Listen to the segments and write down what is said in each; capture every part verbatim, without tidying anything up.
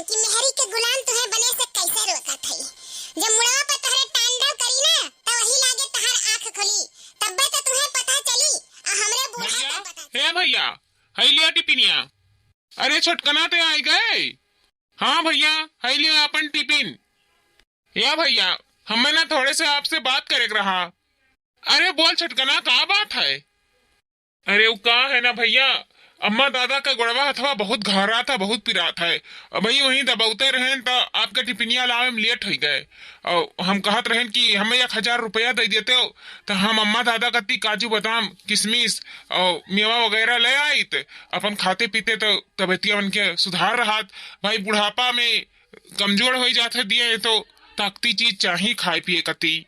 कि मेहरी के गुलाम तुहे बने से कैसे रोकत है। जब मुड़वा पर तोहरे तांडव करी ना, त वही लागे तोहर आँख खुली, तब्बे तो तुहे पता चली, आ हमरे बूढ़ा भैया, का पता चली। ए भैया, हई लिया टिफिनिया। अरे छोटकना, ते आई गए? हाँ भैया, हई लिया अपन टिफिन। या भैया, हमें ना थोड़े से आपसे बात करे के रहा। अरे बोल छोटकना, का बात है? अरे वो का है ना भैया, अम्मा दादा का गोड़वा हथवा बहुत घहरात है, बहुत पिरात है। अबहीं वहीं दबौते रहेन त आपके टिफिनिया लावे में लेट होइ गए। और हम कहत रहेन कि हमें एक हजार रुपया दे देते हो, त हम अम्मा दादा कती काजू बादाम, किशमिश और मेवा वगैरह ले आइत, अपन खाते पीते तो तबियतिया उनके सुधार रहत। भाई बुढ़ापा में कमजोर होइ जात है, दिए तो ताकती चीज चाही खाए पिए कती।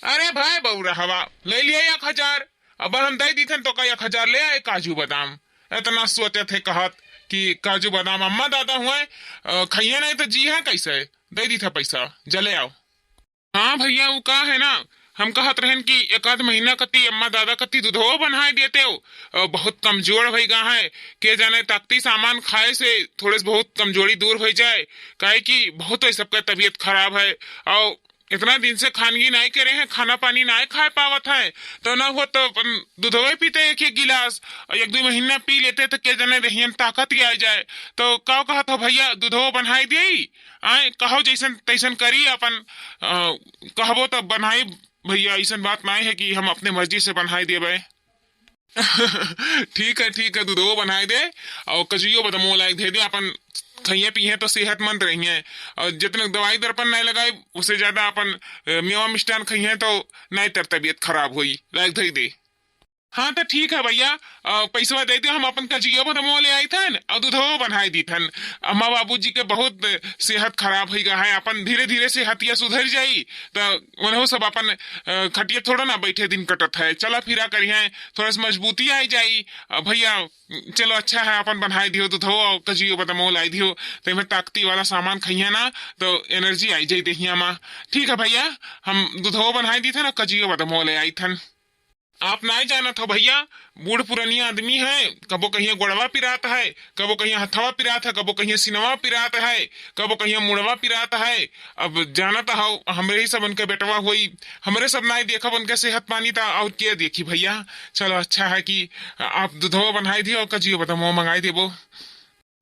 अरे भाई बउरहवा, ले लिया एक हजार। अब हम दे दीथन तो का एक हजार ले आए काजू बादाम। इतना सोचत है कहत कि काजू बादाम अम्मा दादा हुए, अ, खइहे नहीं तो जी है कैसे? दे दीथा पैसा, जले आओ। हाँ भैया, वो का है ना, हम कहत रहन कि एक आध महीना कती अम्मा दादा कती दूधो बन्हाए देते हो। अ, बहुत कमजोर होइ गा है, के जाने ताकती सामान खाए से थोड़े से बहुत कमजोरी दूर होइ जाए, काहे कि बहुत है सबका तबीयत खराब है। और इतना दिन से खानगी नाई करे हैं, खाना पानी नाई खाए पावत है, तो ना हो तो अपन दूधवे पीते एक एक गिलास, और एक दो महीना पी लेते तो के जाने देहियन ताकत ही आ जाए। तो का कहत हो भैया, दूधो बन्हाई देई? आए कहो जैसन तैसन करी अपन, अ, कहबो तो बन्हाई भैया, ऐसन बात नाई है कि हम अपने मर्जी से बन्हाई देबे। ठीक है, ठीक है, दूधो बन्हाई दे और कजुइयो बदमो लाइक दे दे, अपन खइए पीहे तो सेहतमंद रहिए। और जितने दवाई दर्पण नहीं लगाए, उससे ज्यादा अपन, अ, मेवा मिष्ठान खइए तो नहीं तर तबीयत खराब होई, लाइक धई दे। हाँ तो ठीक है भैया, अ, पैसवा दे दे, हम अपन कजुइयो बदमो ले आई थन और दूधो बन्हाई दी थन। अम्मा बाबूजी के बहुत सेहत खराब होई गा है, अपन धीरे धीरे सेहतिया सुधर जाई, तो उन्हों सब अपन, अ, खटिया थोड़ा ना बैठे दिन कटत है, चला फिरा करिहे, थोड़ा सा मजबूती आई जाई। अ, भैया, चलो अच्छा है, अपन बन्हाई दियो दूधो और कजुइयो बदमो लाई दियो, तो इनमें ताकती वाला सामान खइहे ना, तो एनर्जी आई जाई देहिया मा। ठीक है भैया, हम दूधो बन्हाई दी थन, कजुइयो बदमो ले आई थन। आप नाय जानत हो भैया, बूढ़ पुरानी आदमी है, कबो कहिया गोड़वा पिरात है, कबो कहिया हथवा पिरात है, कबो कहिया सिनवा पिरात है, कबो कहिया मुड़वा पिरात है। अब जानत हो, हमरे ही सब उनके बेटवा होई, हमरे सब नाय देखब उनके सेहत पानी, त और के देखी भैया? चलो अच्छा है कि आप दूधवा बन्हाई दियो और कजुइयो बदमो मंगाई देबो।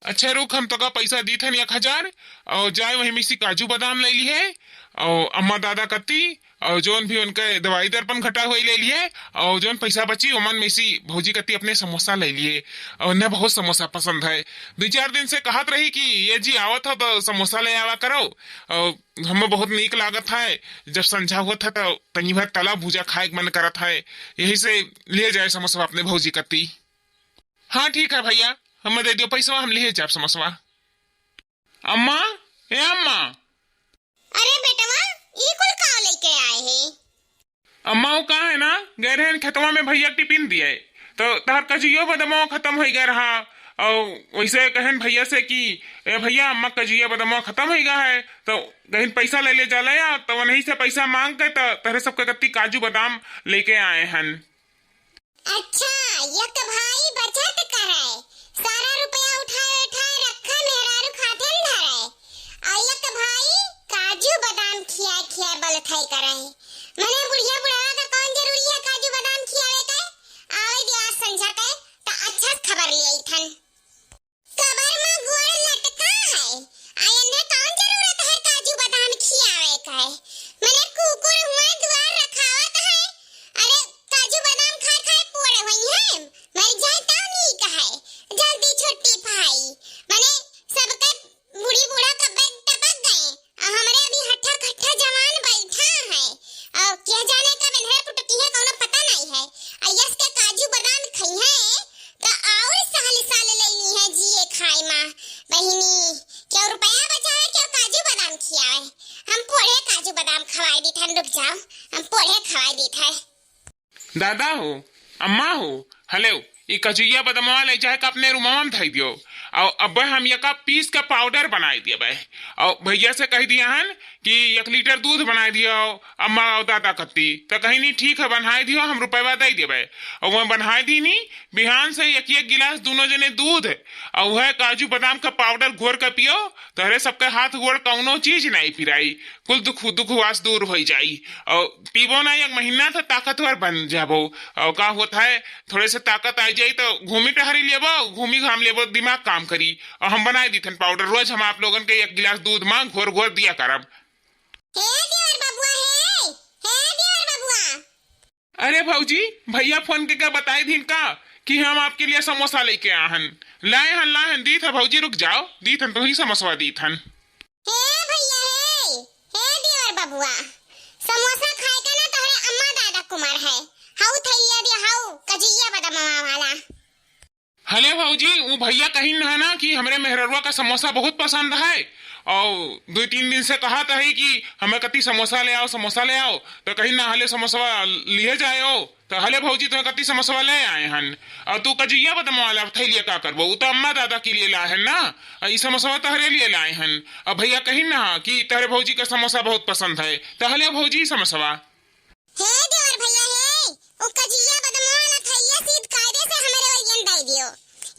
अच्छा रुक, हम तोका पैसा दीथन एक हजार, और जाए वहीं में से काजू बादाम ले लिहे, और अम्मा दादा कत्ती, और जौन भी उनके दवाई दर्पण घटा हुई ले लिहे, और जौन पैसा बची ओमन में से भौजी कत्ती अपने समोसा ले लिहे, और उन्हें बहुत समोसा पसंद है। दो चार दिन से कहत रही कि ये जी आवत हो तो समोसा ले आवा करो, और हमें बहुत नीक लागत है, जब संझा होत है तो तनी भर तला भूजा खाए के मन करत है, यही से ले जाए समोसा अपने भौजी कत्ती। हाँ ठीक है भैया, हमें दे दियो पैसवा, हम लिहे जाब समोसवा। अम्मा, ए अम्मा। अरे बेटवा, ई कुल का लेके आए है? अम्मा, वो का है ना, गए रहन खेतवा में भैया के टिफिन दिए, तो तहर कजुइयो बदमो खत्म हो गए रहा, और वैसे कहन भैया से कि ए भैया, अम्मा कजुइया बदमो खत्म हो गया है, तो कहीं पैसा ले ले जा ले आ, तो वहीं से पैसा मांग के तो तहरे सबके कत्ती काजू बादाम लेके आए हन। अच्छा, एक भाई बचत करे, सारा रुपया उठाए उठाए रखे, मेहरारू खाते न धरे, और एक भाई काजू बादाम खिया खिया बलथई करे। मने बुढ़िया बुढ़ावा का कौन जरूरी है काजू बादाम खियावे के? आवे दे आज संझा के, त अच्छा खबर ले आई थन। कबर मा गोड़ लटका है, आ एन्हे कौन जरूरत है काजू बादाम खियावे के? मने कुकुर हुआ दुआर रखावत है। अरे काजू बादाम खाए खाए पोड़े हुई है, मर जाए तब नीक है। जल्दी छुट्टी पाई, मने सबके बूढ़ी बूढ़ा कब्बे टपक गए। आ हमरे अभी हट्ठा कट्ठा जवान बैठा है। और क्या जाने कब इन्हें पुटकी है, कौनो पता नहीं है। आ यस के काजू बादाम खई है, तो और साल साल लेनी है जिए खाए मा। बहिनी, क्यों रुपया बचावे, क्यों काजू बादाम खियावे? हम पोढ़े काजू बादाम खवाए दी थन, रुक जाओ, हम पोढ़े खवाए दी थे। दादा हो, अम्मा हो, हलेव, ई कजुइया बदमवा ले जाए के अपने रूमवा में धई दियो। और अब हम यका पीस के पाउडर बनाई दियबे। और भैया से कह दिया हन कि एक लीटर दूध बनाए दियो अम्मा और दादा कत्ती। तो कहिनी, "ठीक है, बनाए दियो, हम रुपयवा दे देबे।" और वह बनाए दीनी, बिहान से एक एक गिलास दोनों जने दूध, और वह काजू बादाम का पाउडर घोर के पियो, तोहरे सबके हाथ गोड़ कौनो चीज नहीं पिराई, कुल दुख दुख वास दूर हो जाई। और पीबो ना एक महीना तो ताकतवर बन जाबो। और का होत है, थोड़े से ताकत आ जाई तो घूमी टहरी लेबो, घूमी घाम लेबो, दिमाग काम करी। और हम बनाए दीथन पाउडर, रोज हम आप लोगन के एक गिलास दूध माँ घोर घोर दिया करब। हे देवर बबुआ, हे, हे देवर बबुआ। अरे भौजी, भैया फोन के क्या बताए दीन का कि हम आपके लिए समोसा लेके आए हन, लाए हन, लाए हन, दीत है भौजी, रुक जाओ, दीत हन, तुही समोसवा दीत हन। हे भैया, हे, हे देवर बबुआ, समोसा खाए का ना तोहरे अम्मा दादा कुमार है, हाउ थैलिया दे, हाउ कजिया बदमवा वाला। हले भौजी, वो भैया कहिन है ना कि हमरे मेहररुआ का समोसा बहुत पसंद है, और दो तीन दिन से कहा तो है कि हमें कति समोसा ले आओ, समोसा ले आओ, तो कहिन ना, हले समोसा लिए जाए हो, तो हले भौजी, तुम्हें कति समोसा ले आए हन, और तू कजिया बदम वाला थैलिया का करबो, वो तो अम्मा दादा के लिए लाए हन ना, और ई समोसा तहरे लिए लाए हन। और भैया कहिन ना कि तहरे भौजी का समोसा बहुत पसंद है, तो हले भौजी समोसा। हे देवर भैया हे, उ कजिया बदमवा वाला थैलिया सीध कायदे से हमरे ओरियन दे दियो।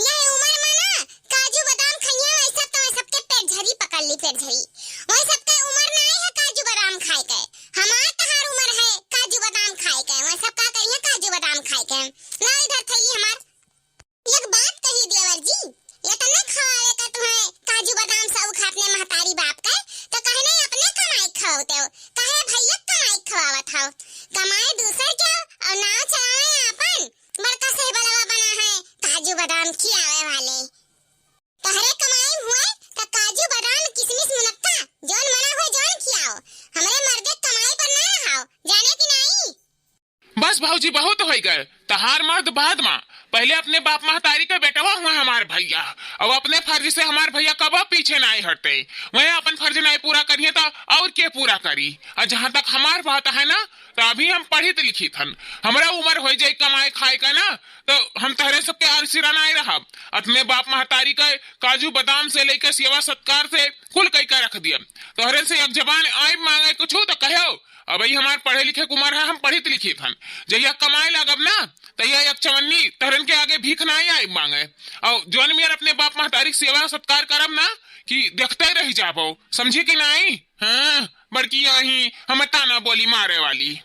यह उम्र में ना काजू बादाम खइया, वही सब तो वही सबके पेट झरी पकड़ ली, पेट झरी। वही सबके उम्र ना है काजू बादाम खाए के। हमार तहार उम्र है काजू बादाम खाए के। वही सब का करिए काजू बादाम खाए के। ला इधर थैली हमार। एक बात कही देवर जी, इतने खवावे का तुम्हें काजू बादाम शौक है अपने महतारी बाप के, तो कहने अपने कमाई खवाते हो, कहे भैया कमाई खवावत हो, कमाई दूसर के और नाव चलावे अपन, बड़का सही बलवा बना है काजू बादाम खियावे वाले। तहरे कमाई हुए तो काजू बादाम किशमिश मुनक्का जौन मना हुए जौन खियाओ, हमरे मर्दे कमाई पर ना रहाओ, जाने कि नहीं? बस भौजी, बहुत होइ गए। तहार मर्द बाद मा, पहले अपने बाप महतारी के बेटवा हुआ हमार भैया, और अपने फर्ज से हमार भैया कबो पीछे नाई हटते। वह अपन फर्ज नाई पूरा करिए तो और के पूरा करी? और जहाँ तक हमार बात है ना, तो अभी हम पढ़ित लिखित हन, हमरा उम्र हो जाई कमाए खाए का ना, तो हम तहरे सबके आलसिरा नाई रहब। अपने बाप महतारी के काजू बादाम से लेके सेवा सत्कार से कुल कई के रख दिए। तोहरे से एक जबान आइब मांगे कुछ तो कहो, अब ई हमार पढ़े लिखे के उमर है, हम पढ़ित लिखित हन। जहिया कमाए लागब ना, तहिया एक चवन्नी तहरन के आगे भीख नाई आइब मांगे। और जौन मियर अपने बाप महतारी के सेवा सत्कार करब ना, कि देखते रह जाबो, समझी कि नाई? हाँ, बड़की आही, हमें ताना बोली मारे वाली।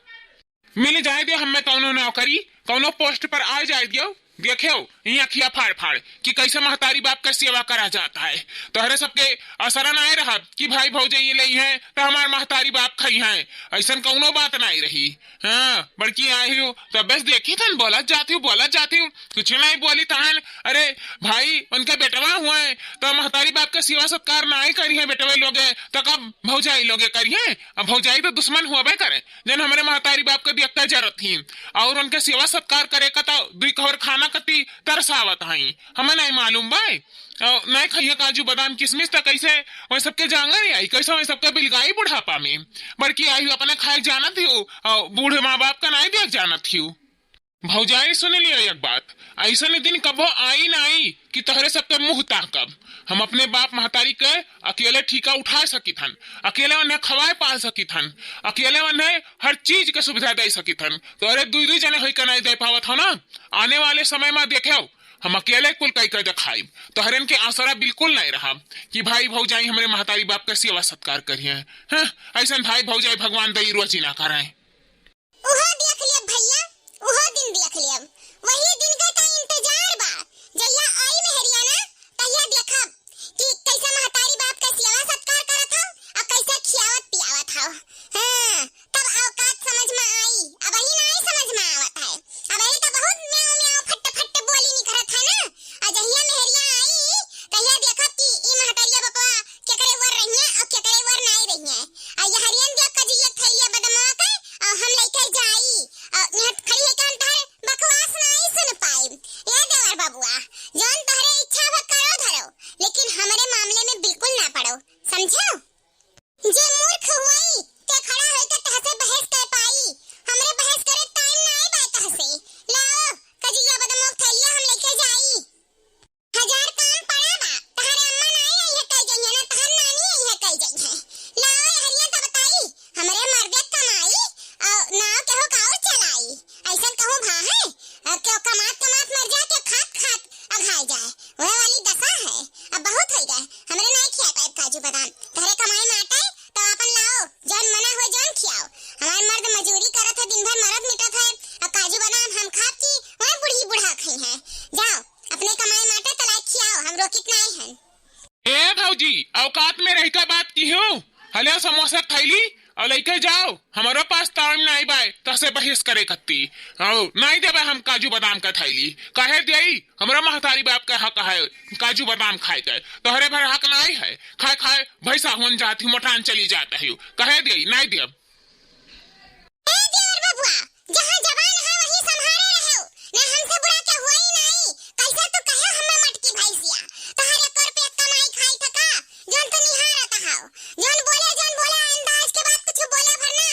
मिल जाए दे हमें कौनो नौकरी, कौनो पोस्ट पर आ जाए दियो, देखेउ, ई अखिया फाड़ फाड़ कि कैसे महतारी बाप का सेवा करा जाता है। तोहरे सबके असरा नाई रहा कि भाई भौजाई ले हैं तो हमार महतारी बाप खाई हैं, ऐसन कौनो बात नाई रही। हाँ, बड़की आई हो तो बस देखी थन, बोलत जाती हूँ, बोलत जाती हूँ, कुछ नाई बोली तहन। अरे भाई, उनके बेटवा हुए तो महतारी बाप का सेवा सत्कार नाई करी है बेटवे लोगे, तो कब भौजाई लोगे करी है? अब भौजाई तो दुश्मन हुआ करे, जन हमरे महतारी बाप के देखते जरत ही और उनके सेवा सत्कार करे का तो दुई कवर खाना कती तरसावत हई। हमें नहीं मालूम बा, और नहीं खाइए काजू बादाम किशमिश तो कैसे वह सबके जांगर आई, कैसे वह सबके बिलगाई बुढ़ापा में। बड़की आई अपने खाए जानत ही हो, और बूढ़े माँ बाप का नहीं देख जानत ही हो। भौजाई सुन लियो एक बात, ऐसन दिन कबो आई ना आई कि तोहरे सबके मुंह ताकब। हम अपने बाप महतारी के अकेले ठीका उठा सकित हन, अकेले उन्हें खवाए पाल सकित हन, अकेले उन्हें हर चीज के सुविधा दे सकित हन। तोहरे दुई दुई जने होई के नहीं दे पावत हो ना, आने वाले समय में देखेउ, हम अकेले कुल कई के देखाइब। तोहरन के आसरा बिल्कुल नहीं रहा कि भाई भौजाई हमरे महतारी बाप के सेवा सत्कार करिए। हैं, ऐसन भाई भौजाई भगवान दई रोजी ना करें। उहो देख लेब भैया, उहो दिन देख लेब। वही दिन के तो इंतजार बा। जहिया आई मेहरिया ना, तहिया देखब कि कैसे महतारी बाप के सेवा सत्कार करत हौ और कैसे खियावत पियावत हौ। हाँ, तब औकात समझ में आई। अबही नाई समझ में आवत है। अबही तो बहुत म्याऊं म्याऊं फट्ट फट्ट बोली निकरत है ना। आ जहिया मेहरिया आई, तहिया देखब कि ई महतरिया बपवा केकरे वर रहिए और केकरे वर नाई रहिए। आ यहरियन दिया कजिया थैलिया बदमावा के, और हम लेके जाई। और यहाँ खड़ी है कि हम तोहर बकवास नाई सुन पाई। ए देवर बबुआ, जौन तो दसा है, अब बहुत होइ गए, हमरे नाहीं खिया पाए काजू बादाम। तोहरे कमाई में आटा है, तो आपन लाओ, जौन मना होए, जौन खियाओ। हमार मर्द मजूरी करत है, दिन भर मरत मिटत है, अब काजू बादाम हम खाब कि वह बूढ़ी बूढ़ा खइहैं? जाओ, अपने कमाई में आटा तलाए खियाओ, हम रोकित नाहीं हन। ए भौजी, औकात में रहिका बात किहो। हले समोसा थैली अउ लइके जाओ, हमरो पास टाइम नाहीं बाय तहसे बहस करे कत्ती। अउ नाहीं देबे हम काजू बादाम का थैली। काहे देई? हमरा महतारी बाप का हक है काजू बादाम खाए के, तोहरे भर हक नाहीं है। खाए खाए भैंसा होन जात ही, मोटान चली जात ही। काहे देई? नाहीं देब। ए देवर बबुआ, जहाँ जबान है वहीं संभारे रहो, ना हमसे बुरा के हुआ ही नाहीं। कैसे तू कहे हमें मटकी भैंसिया? तोहरे कर पे कमाई खाई थका, जौन तू निहारत हौ, जौन बोले, जौन बोले अंदाज के बात कुछ बोले भर ना।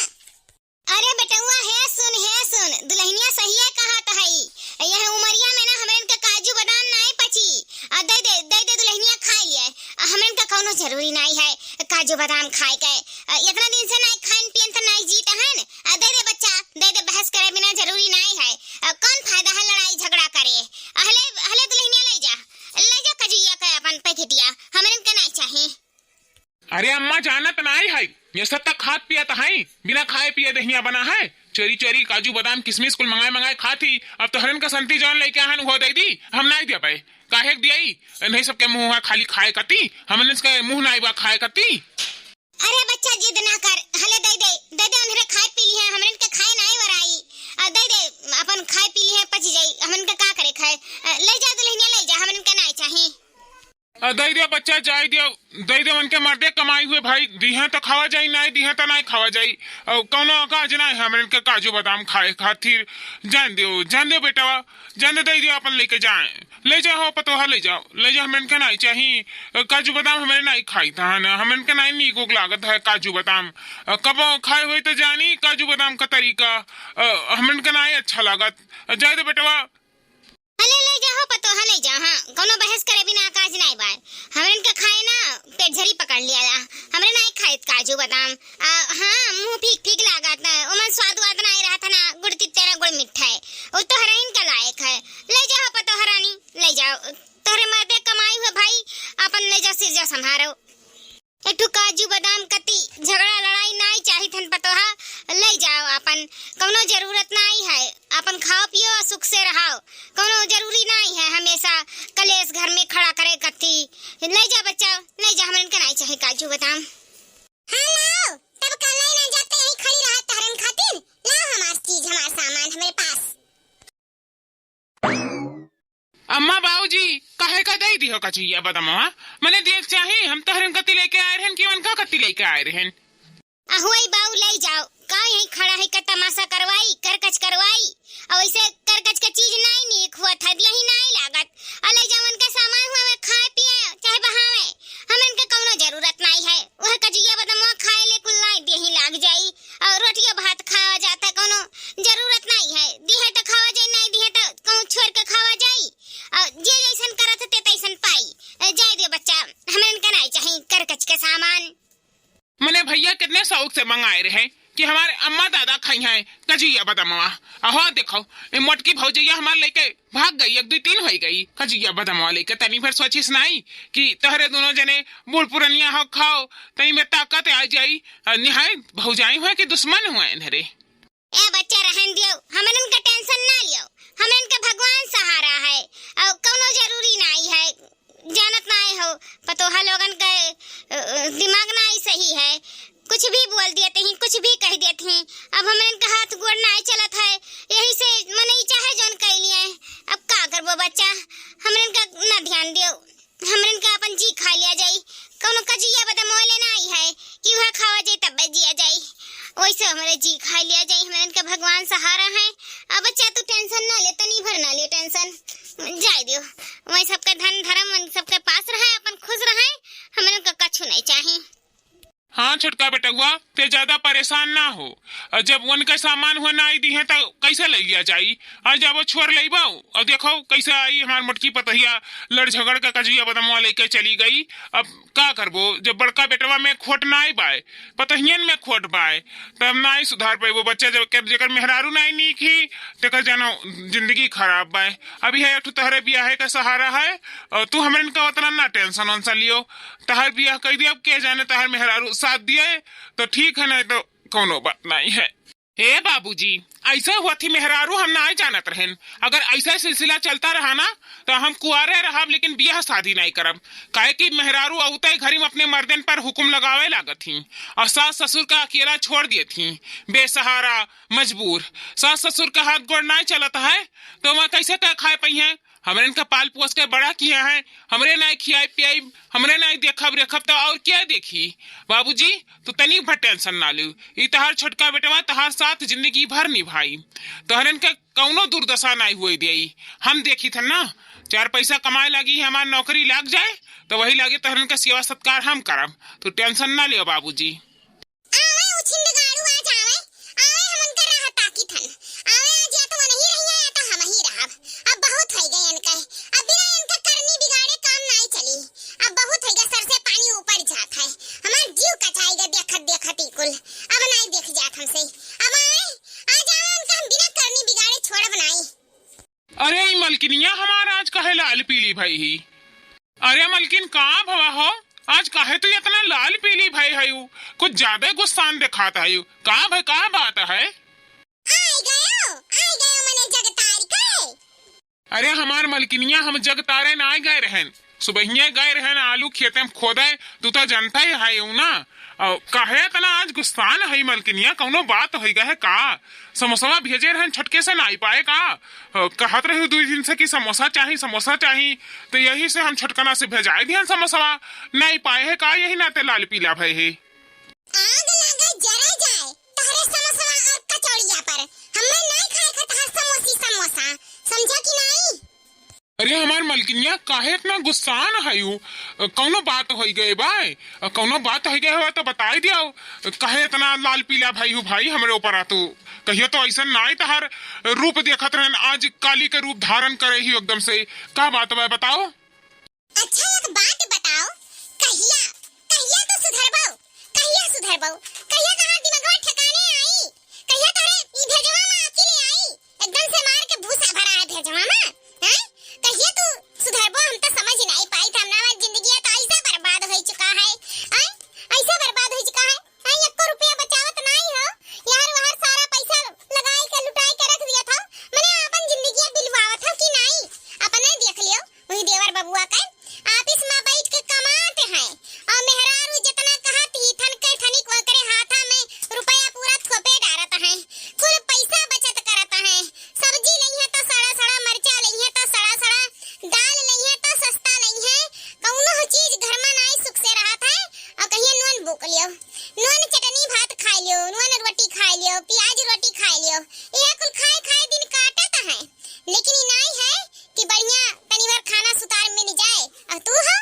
अरे बेटउआ, हे सुन, हे सुन, दुल्हनिया सहिए कहत हई। यह उमरिया में ना हमरन के काजू बादाम नाहीं पची। आ दे दे, दे दे दुल्हनिया खाए लिए। आ हमरन का कौनो जरूरी नाहीं है काजू बादाम खाए के। आ इतना दिन से नाहीं खाइन पियन त नाहीं जीत हन। आ दे दे बच्चा, दे दे, बहस करे बिना जरूरी नाहीं है। आ कौन फायदा है लड़ाई झगड़ा करे? आ हले, हले दुल्हनिया ले जा, ले जा कजुइया के अपन पैकेटिया, हमरन के नाहीं चाही। अरे अम्मा, जानत नाहीं है, ये सब तक खात पियत है, बिना खाए पिए देहिया बना है। चोरी चोरी काजू बादाम किशमिश कुल मंगाए मंगाए खात ही। अब तोहरन का संती जौन लइके आहन उहो दे दी, हम नाहीं देबे। काहे के दियाई? इन्हीं सबके मुँह है खाली खाए कती, हमन इसके मुँह नाहीं बा खाए कती। अरे बच्चा, जिद ना कर, हले दे दे, दे दे, उन्हरे खाए पी लिहे, हमरन के खाए नाहीं वराई। आ दे दे, अपन खाए पी लिहे, पची जाई, हमरन के का करे खाए? आ, ले जा दुल्हनिया, ले जा, हमरन के नाहीं चाही। आ, दे दे बच्चा, जाए दे, दे दे, उनके मर्दे कमाई हुए भाई, दिहे तो खावा जाई, नाहीं दिहे तो नाहीं खावा जाई। अउ कौनो काज नाहीं है हमरन के काजू बादाम खाए खातिर। जान दो, जान दो बेटवा, जान दो, दे दो, अपन लेके जाए, ले जाओ पतोहा, ले जाओ, ले जाओ, हमरन के नाहीं चाही। अ, काजू बादाम हमरे नाहीं खाई था ना, हमरन के नाहीं नीक उक लागत है काजू बादाम। अ, कबो खाए हुए तो जानी काजू बादाम का तरीका, अ, हमरन के नाहीं अच्छा लागत। अ, जाए दो बेटवा। हले ले जाओ पतोहा, ले जाओ, हाँ, कौनो बहस करे बिना काज नाहीं बाय। हमरन के खाए ना पेट झरी पकड़ लिया ला। हमरे नाहीं खाइत काजू बादाम। आ, हाँ, मुँह फीक फीक लागत ना, ओमन स्वाद वाद नाहीं रहत ना, गुड़ तित्ते ना गुड़ मिट्ठा है। वो तोहरहिन के लायक है। ले जाओ पतोहा रानी, ले जाओ। तोहरे मर्दे कमाई हुए भाई, अपन ले जाओ, सिर जाओ, संभारो। एक ठो काजू बादाम कती झगड़ा लड़ाई नाहीं चाहित हन पतोहा, ले जाओ आपन, कौनो जरूरत नाहीं है, आपन खाओ पियो और सुख से रहो, कौनो जरूरी नाहीं है हमेशा कलेश घर में खड़ा करे कती। ले जा बच्चा, ले जा, हमरन के नाहीं चाही काजू बादाम। हाँ लाओ, तब कल नाहीं ना जाते यहीं खड़ी रहा तहरन खातिर, लाओ हमार चीज, हमार सामान हमरे पास। अम्मा, बाबूजी, काहे का दे दिहो कचिया बदमवा? मने देख चाही, हम तोहरन कति लेके आए रहन कि उनका कति लेके आए रहन? अहुई बाऊ, ले जाओ, का यहीं खड़ा है का तमाशा करवाई, करकच करवाई? और वैसे करकच का चीज नाहीं नीक हुआ था, यही नाहीं लागत। और ले जाओ उनका सामान हुआ में खाए पिए, चाहे बहावे, हमन के कौनो जरूरत नाहीं है। वह कचिया बदमवा खाए ले कुल नाहीं देही लाग जाई। और रोटियो भात खावा जाता, कौनो जरूरत नाहीं है। दिहे तो खावा जाई, नाहीं दिहे तो कहूँ छोड़ के खावा जाई। और जे जैसन करत ते तैसन पाई। ए, जाए दे बच्चा, हमरन के नाहीं चाही करकच के सामान। मने भैया कितने शौक से मंगाए रहे कि हमारे अम्मा दादा खाई हैं कजिया बदमवा। अहो देखो, ए मोटकी भौजैया हमार लेके भाग गई, एक दो तीन होई गई। कजिया बदमवा लेके तनी भर सोचिस नाहीं कि तोहरे दोनों जने बूढ़ पुरनिया हो, खाओ, तनी में ताकत आ जाई। अ, निहाय भौजाई हुए कि दुश्मन हुए इन्हरे। ए बच्चा, रहन दियो, हमरन का tension ना लियो, हमरन का भगवान सहारा है, और कौनो जरूरी नाहीं है, जानत नाहीं हो, पतोहा लोगन के, अ, अ, दिमाग नाहीं सही है, कुछ भी बोल देत ही, कुछ भी कह देत ही। अब हमरन का हाथ गोड़ नाहीं चलत है, यही से मनई चाहे जौन कह लिए। अब का करबो बच्चा, हमरन का ना ध्यान दियो। हमरन का अपन जी खा लिया जाई, कौनो कजिया बदमवा ले नाहीं है कि वह खावा जाई तब जिया जाई, वैसे हमरे जी खा लिया जाई। हमरन का भगवान सहारा है। अब बच्चा तू tension ना ले, तनी भर ना ले tension, जाए दियो। वही सबके धन धर्म उन सबके पास रहे, अपन खुश रहे, हमरन का कछु नाहीं चाही। हाँ छोटका बेटउआ, ते ज्यादा परेशान ना हो। और जब उनका सामान हुआ ना आई दी है तो कैसे ले लिया जाई? और जब वो छोड़ लेबो और देखो कैसे आई हमार मोटकी पतहिया लड़ झगड़ के कजुआ बदमवा लेके चली गई। अब का करबो, जब बड़का बेटवा में खोट ना आई बाय, पतहियन में खोट बाय, तब ना आई सुधार पाई वो बच्चा। जब जेकर मेहरारू ना आई नीक ही, तेकर जानो जिंदगी खराब बाय। अभी है एक ठो तहरे बियाहे का सहारा है, और तू हमरन का उतना ना टेंशन वेंशन लियो। तहर बियाह कई दिया, अब के जाने तहर मेहरारू साथ दिए तो ठीक है, नहीं तो कौनो बात नहीं है। ए बाबूजी, ऐसे हुआ थी मेहरारू हम ना जानत रहन। अगर ऐसा सिलसिला चलता रहा ना तो हम कुआरे रहब, लेकिन बियाह शादी नहीं करब। काहे कि मेहरारू अवते घरी में अपने मर्दन पर हुक्म लगावे लागत थी और सास ससुर का अकेला छोड़ दिए थी, बेसहारा, मजबूर। सास ससुर का हाथ गोड़ नहीं चलत है तो वह कैसे तय खाए पाई हैं? हमरे इनका पाल पोस के बड़ा किया है, हमरे नाई खियाई पियाई, हमरे नाई देखब रेखब तो और क्या देखी? बाबूजी, तू तनी भर टेंशन ना लू। ई तहार छोटका बेटवा तहार साथ जिंदगी भर निभाई। तोहरन के कौनो दुर्दशा नाई हुए देई। हम देखी थन ना, चार पैसा कमाए लागी, हमार नौकरी लाग जाए तो वही लागे तोहरन का सेवा सत्कार हम करब। तू टेंशन ना लियो बाबूजी। आवे उ छिंदगाड़ू आज आवे, आवे हम उनकर राह ताकी थन। आवे आज या तो वो नहीं रही है या तो हम ही रहब। अब बहुत होई गए इनके, अब बिना इनका करनी बिगाड़े काम नाई चली। अब बहुत होई गए, सर से पानी ऊपर जात है। हमार जीव कचाई गए देखत देखत ई कुल। अब नाई देख जात हमसे। अब आवे, आज आवे उनका हम बिना करनी बिगाड़े छोड़ब नाई। अरे ई मलकिनिया हमार आज काहे लाल पीली भई ही? अरे मलकिन, का भवा हो? आज काहे तू इतना लाल पीली भई हयू? कुछ ज्यादा गुस्सान दिखात हयू। का भई, का बात है? आई गयो, आई गयो मने जगतार के। अरे हमार मलकिनिया, हम जगतारे ना गए रहन, सुबहिये गए रहन आलू खेते में खोदे, तू तो जानता ही हयू ना। अ, काहे इतना आज गुस्सान है मलकिनिया? कौनो बात होई गए है का? समोसवा भेजे रहन, छटके से नाई पाए का? अ, कहत रही दुई दिन से कि समोसा चाही, समोसा चाही, तो यही से हम छटकना से भेजाए दिहन समोसवा। नाई पाए है का, यही नाते लाल पीला भय है। आग लागे जरे जाए तोहरे समोसवा और कचौड़िया पर, हमें नाई खाए का तोहर समोसी समोसा, समझा कि नाई? अरे हमार मलकिनिया, काहे इतना गुस्सान हयू? अ, कौनो बात होई गए बाय? अ, कौनो बात होई गए हो तो बताई दियाओ। अ, काहे इतना लाल पीला भई हू भाई हमरे ऊपर आ तू? कहियो तो ऐसा नाई तहार रूप देखत रहन, आज काली के रूप धारण करे ही एकदम से। का बात बा बताओ? अच्छा एक बात बताओ, कहिया, कहिया तू सुधरबो? कहिया सुधरबो? कहिया तहार दिमागवा ठिकाने आई? कहिया तोरे ई भेजवा में अकिल आई? एकदम से मार के भूसा भरा है भेजवा में, हैं? कहिया तू सुधरबो? हम तो समझ नहीं पाई था, हमार जिंदगी तो ऐसा बर्बाद हो चुका है, हैं? ऐसा बर्बाद हो चुका है, हैं? एको रुपया बचावत नहीं हो, यार वहर सारा पैसा लगाई के लुटाई के रख दिया था, मने अपन जिंदगी बिलवावत हो कि नहीं? अपने देख लियो, वही देवर बबुआ के ऑफिस में बैठ के कमात हैं, और मेहरारू जितना कहत ही थन के थनिक ओकरे हाथा में रुपया पूरा थोपे डारत हैं, कुल पैसा बचत करत हैं। सब्जी लइहे तो सड़ा सड़ा, मरचा लइहे तो सड़ा सड़ा, दाल लइहे तो सस्ता लइहे, कौनो चीज घर में नाई सुख से रहत है। और कहिए नून बोक लियो, नून चटनी भात खाए लियो, नून रोटी खाए लियो, प्याज रोटी खाए लियो, यह कुल खाए खाए दिन काटत है। लेकिन ई नाई है कि बढ़िया तनी भर खाना सुतार मिल जाए। और तू हो,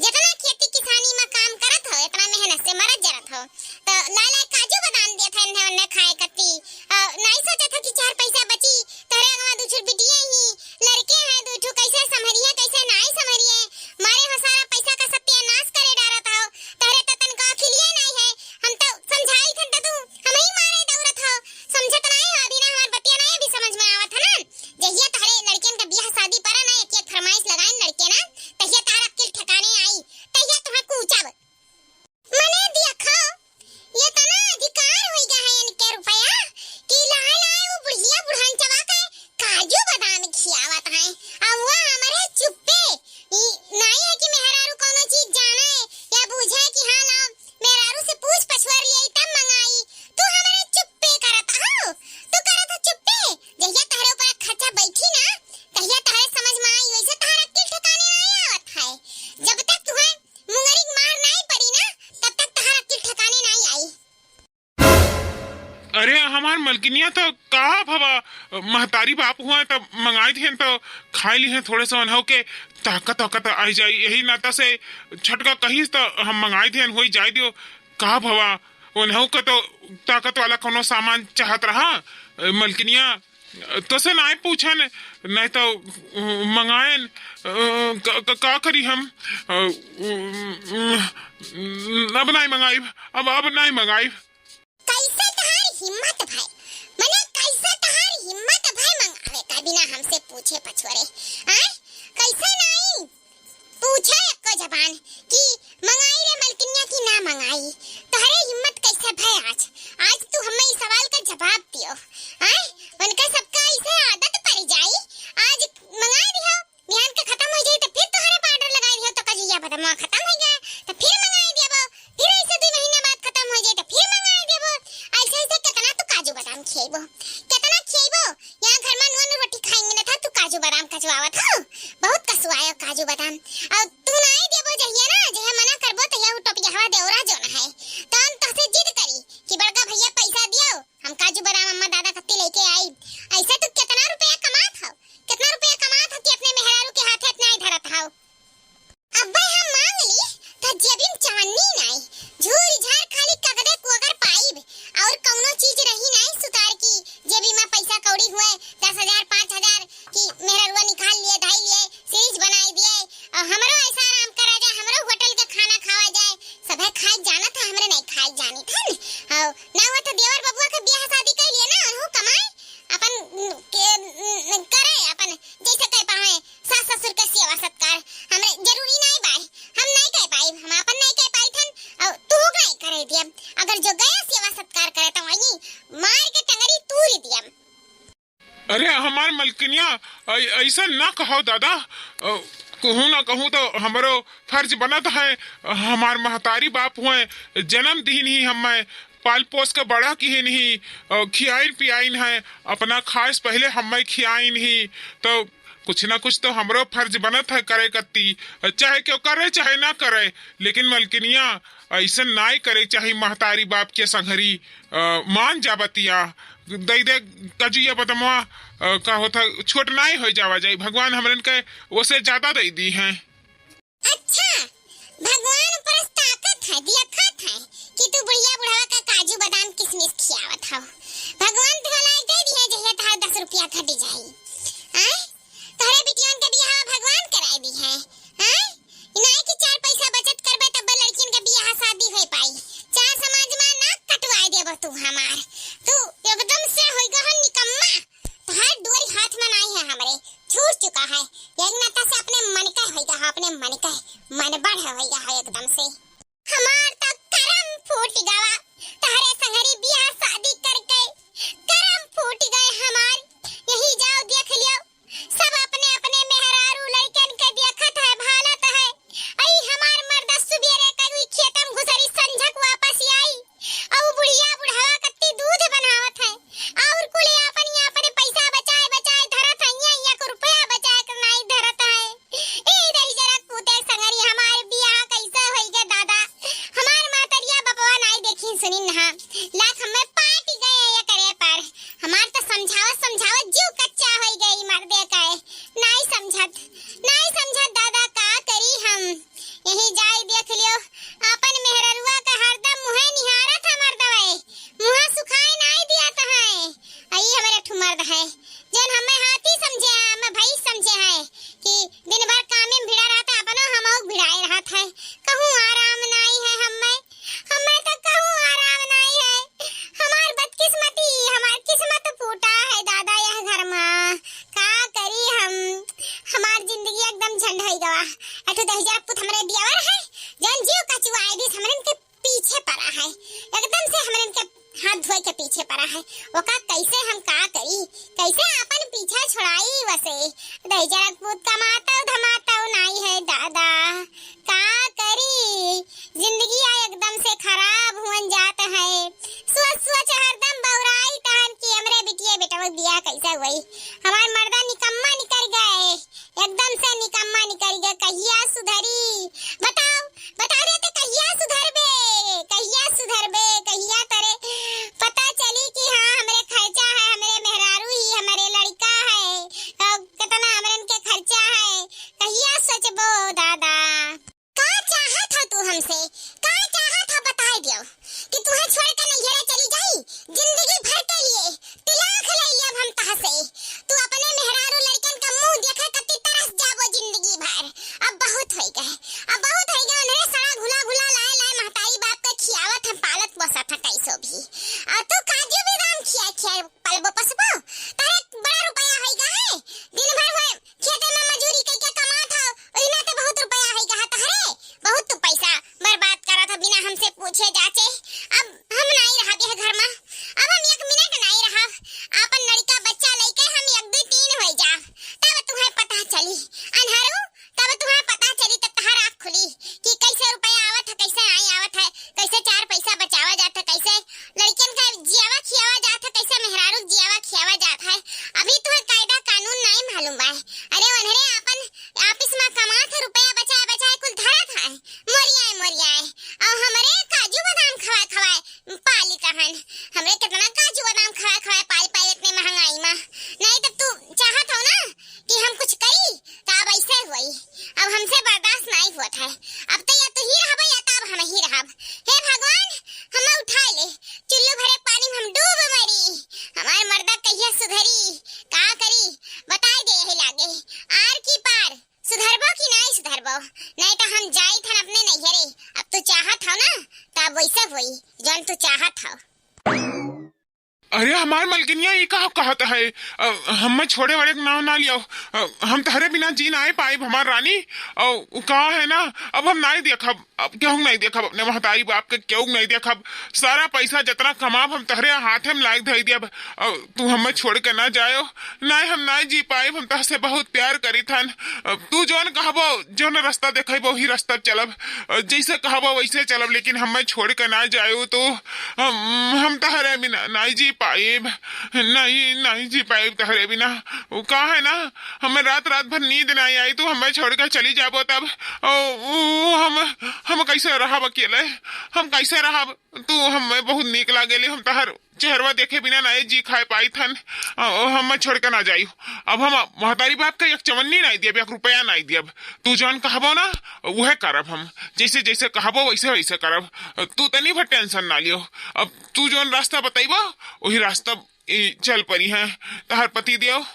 जितना खेती किसानी में काम करत हो, इतना मेहनत से मरत जरत हो, तो लाए लाए काजू बादाम देत है इन्हें उन्हें खाए कत्ती। और नाई सोचत हो कि चार पैसा बची, तोहरे अगवा दू ठो बिटिया ही, लड़के हैं दू ठो, कैसे संभरिए, कैसे नाई संभरिए, मारे हो सारा पैसा का सत्यानाश करे डारत हो, तोहरे तो तनका अकिलिए नाई है। हम तो समझाई थन तो तू हमही मारे दौड़त हो, समझत नाई हो, अभी ना हमार बतिया नाई अभी समझ में आवत है ना। जहिया तोहरे लड़कियन के बियाह शादी परा ना, एक एक फरमाइश लगाइन लड़के ना, तहिया तोहर अक्किल ठिकाने आई, तहिया तोहे कूचब। मने देखो, ये तना अधिकार होई गया है इनके रुपया कि लाए लाए वो बुढ़िया बुढ़ान चबा के काजू बादाम खियावत हैं। अब वो हमारे चुप्पे, ई नाई है कि मेहरारू कोनो चीज जाने या बूझे कि हाँ लाओ मेहरारू से पूछ पछुआर लियाई तब मंगाई। तू हमरे चुप्पे करत हो, तू करत हो चुप्पे। जहिया तहरे ऊपर खर्चा बैठी ना, तहिया तहरे समझ में आई, वैसे तहरा अक्किल ठिकाने नहीं आवत है। जब तक तुहे मुंगरी के मार नहीं पड़ी ना, तब तक तहरा अक्किल ठिकाने नहीं आई। अरे हमार मलकिनिया तो का भवा, महतारी बाप हुआ तो मंगाई दिहन तो खाई लिहन, थोड़े से उन्हों के ताकत वाकत आई जाई। यही नाता से छटका कहिस तो हम मंगाई दिहन, होई जाई दियो। का भवा, उन्हों का तो ताकत वाला कोनो सामान चाहत रहा, अ, मलकिनिया, अ, तोसे नाई पूछन, नाई तो, अ, मंगाएन, अ, क-, क-, का करी हम? अ, अ, अ, अब नाई मंगाइब, अब, अब नाई मंगाइब। कैसे तहार हिम्मत भय? मने कैसे तहार हिम्मत भय मंगावे का बिना हमसे पूछे पछोरे? आय? कैसे नाई पूछे एको जबान कि मंगाई रे मलकिनिया कि ना मंगाई? तोहरे हिम्मत कैसे भय आज? आज तू हमें ई सवाल का जवाब दियो। आय? उनका सबका ऐसे आदत पड़ जाई, आज मंगाई दियो, बिहान के खत्म हो जाई तो फिर तोहरे पर order लगाई दियो तो कजिया बदमा खत्म हो गया तो फिर मंगाई देबो, फिर ऐसे दो महीना बाद खत्म हो जाई तो फिर मंगाई देबो। ऐसे ऐसे कितना तू काजू बादाम खिएबो, कितना खिएबो? यहाँ घर में नून रोटी खाई मिलत है, तू काजू बादाम कचवावत हो, बहुत कसुआयो काजू बादाम। और तू नाई देबो जहिया ना, जहिया मना करबो तहिया उ टोपिया हवा देवरा जो ना है, तो हम तोहसे जिद करी कि बड़का भैया पैसा दियो, हम काजू बादाम अम्मा दादा कत्ती लेके आई। ऐसे तू कितना रुपया कमात हो, कितना रुपया कमात हो कि अपने मेहरारू के हाथे इतना ही धरत हो? अब्बे हम मांग ली, त जेबी में चवन्नी नाई, झूर झार खाली कगदे कोगर पाइब, और कौनो चीज रही नाई सुतार की। जेबी में पैसा कौड़ी हुए दस हजार, पाँच हजार की मेहररुआ निकाल लिए, धाई लिए, सीरीज बनाई दिए, और हमरो ऐसा आराम करा जाए, हमरो होटल के खाना खावा जाए। सभे खाए जानत है, हमरे नहीं खाए जानी थन। और ना हुआ तो देवर बबुआ के बियाह शादी कर लिए ना, उनहु कमाए, अपन, के, करे, अपन जैसे कर पावे। सास ससुर के सेवा सत्कार हमरे जरूरी नाई बाय, हम नाई कह पाई, हम आपन नाई कह पाई थन, और तू नाई करे दियब। अगर जो गया सेवा सत्कार करे तो वही मार के टंगरी तूरी दियब। अरे हमार मलकिनिया, ऐ-, ऐसा ना कहो दादा, अ, कहूँ ना कहूँ तो हमरो फर्ज बनत है, हमार महतारी बाप हुए, जन्म दीन ही हमें, पाल पोस के बड़ा किहिन ही, अ, खियाइन पियाइन है, अपना खाए से पहले हमें खियाइन ही, तो कुछ ना कुछ तो हमरो फर्ज बनत है करे कत्ती, चाहे क्यों करे चाहे ना करे, लेकिन मलकिनिया ऐसन नाई करे चाही महतारी बाप के संघरी, अ, मान जा बतिया, दई दे कजुया बदमवा, अ, का होता छोट नाई हो जावा जाई, भगवान हमरन के ओसे ज्यादा दई दी हैं। अच्छा, भगवान ऊपर से ताकत है, देखत है कि तू बुढ़िया बुढ़वा का काजू बादाम किशमिश खियावत हो। भगवान तोहला दे दी है, जहिया तोहार दस रुपया घट जाई। आय? तोहरे बिटियन के बियाह भगवान कराई दी है। आय? ई नाई कि चार पैसा बचत करबे तब लड़कियन के बियाह शादी हो पाई। चार समाज में नाक कटवाए देबो तू हमार। तू एकदम से होई गहन निकम्मा। तोहार डोरी हाथ में नाई है हमरे, छूट चुका है। यही नाता से अपने मन का होइगा, हाँ, अपने मन का, मन बढ़ होइगा है एकदम से। हमार तो करम फूट गवा, तोहरे संगरी बियाह शादी करके करम फूट गए हमार। यही जाओ देख लियो, सब अपने अपने मेहरारू लड़कन के देखत है, भालत है। आई हमार मर्दा सुबेरे कभी खेतम घुसरी, संझक वापस आई। अउ बुढ़िया बुढ़ावा कत्ती दूध बनावत है, और कुल आपन, आपन पैसा बचाए, बचाए धरत है, या, या को रुपया बचाए के नाई धरत है। ए दही जरा कूते संगरी, हमार बियाह कैसे होई गे दादा? हमार महतरिया बपवा नाई देखी सुनी नहा, लाख हमें पाटी गए ये करे पर। हमार तो समझावत, समझावत जीव कच्चा होई गई मर्दे का है। नाई समझत, नाई समझत दादा, का करी हम? यही जाई देख लियो, आपन मेहररुआ का हरदम मुँहे निहारत है मर्दवे, मुँह सुखाए नाई दियत है। आई हमरे ठु मर्द है, जौन हमें हाथी समझे हैं, हमें भई समझे हैं कि दिन भर कामे में भिड़ा रहत है, अपनो हमहू भिड़ाए रहत है। कहूँ आराम नाई है हमें, हमें तो कहूँ आराम नाई है। हमार बदकिस्मती, हमार किस्मत फूटा है दादा यह घर मा। का करी हम, हमार जिंदगी एकदम झंड होई गवा। अठो दहिजरा पुत हमरे दियावर है, जौन जीव कचुआए दिस, हमरन के पीछे पड़ा है, एकदम से हमरन के हाथ धोए के पीछे पड़ा है। ओका कैसे हम का करी, कैसे आपन पीछा छुड़ाई वसे? दहिजरा पुत कमाता धमाता नाई है दादा, का करी? जिंदगी आ एकदम से खराब हुअन जात है। सोच सोच हरदम बौराई तहन कि हमरे बिटिया बेटवा बियाह कैसे हुई। हमार मर्दा निकम्मा निकल गए, एकदम से निकम्मा निकल गए। कहिया सुधरी? बताओ, बता दे तो कहिया सुधरबे, कहिया सुधरबे, कहिया तरे पता चली कि हाँ हमरे खर्चा है, हमरे मेहरारू ही, हमरे लड़का है, अ, कितना हमरन के खर्चा है, कहिया सोचबो दादा? जाइत हन अपने नैहरे। अब तू चाहत हव ना, त अब वैसे होई, जौन तू चाहत हव। अरे हमार मलकिनिया, ई का कहत है? अ, हम्मे छोड़े वाले के नाव ना लियो। अ, हम तहरे बिना जी नाई पाइब, हमार रानी। अ, उ का है ना, अब हम नाई देखब, अब केहू नाई देखब, अपने महतारी बाप के केहू नाई देखब। सारा पैसा जतना कमाब, हम तहरे हाथे में लाइक धई दियब। अ, तू हम्मे छोड़ के ना जायो। नाई, हम नाई जी पाइब, हम तहसे बहुत प्यार करीत हन। अ, तू जौन कहबो, जौन रास्ता देखइबो, वही रास्ता चलब। अ, जैसे कहबो, वैसे चलब, लेकिन हम्मे छोड़ के ना जायो तू। हम, हम तहरे बिना नाई जी पाइब, नाई, नाई जी पाइब तहरे बिना। वो का है ना, हमें रात, रात भर नींद नाई आई, तू हमें छोड़ के चली जाबो तब। ओ, ओ, हम, हम कैसे रहब अकेले? हम कैसे रहब? तू हमें बहुत नीक लागेले, हम तहर चेहरवा देखे बिना नाई जी खाए पाइत हन। ओ, हमें छोड़ के ना जाई। अब हम महतारी बाप के एक चवन्नी नाई दियब, एक रुपया नाई दियब। तू जौन कहबो ना, उहे करब हम। जैसे, जैसे कहबो, वैसे, वैसे करब। तू तनी भर tension ना लियो। अब तू जौन रास्ता बतइबो, वही रास्ता ई चल परी है तहार पति देव।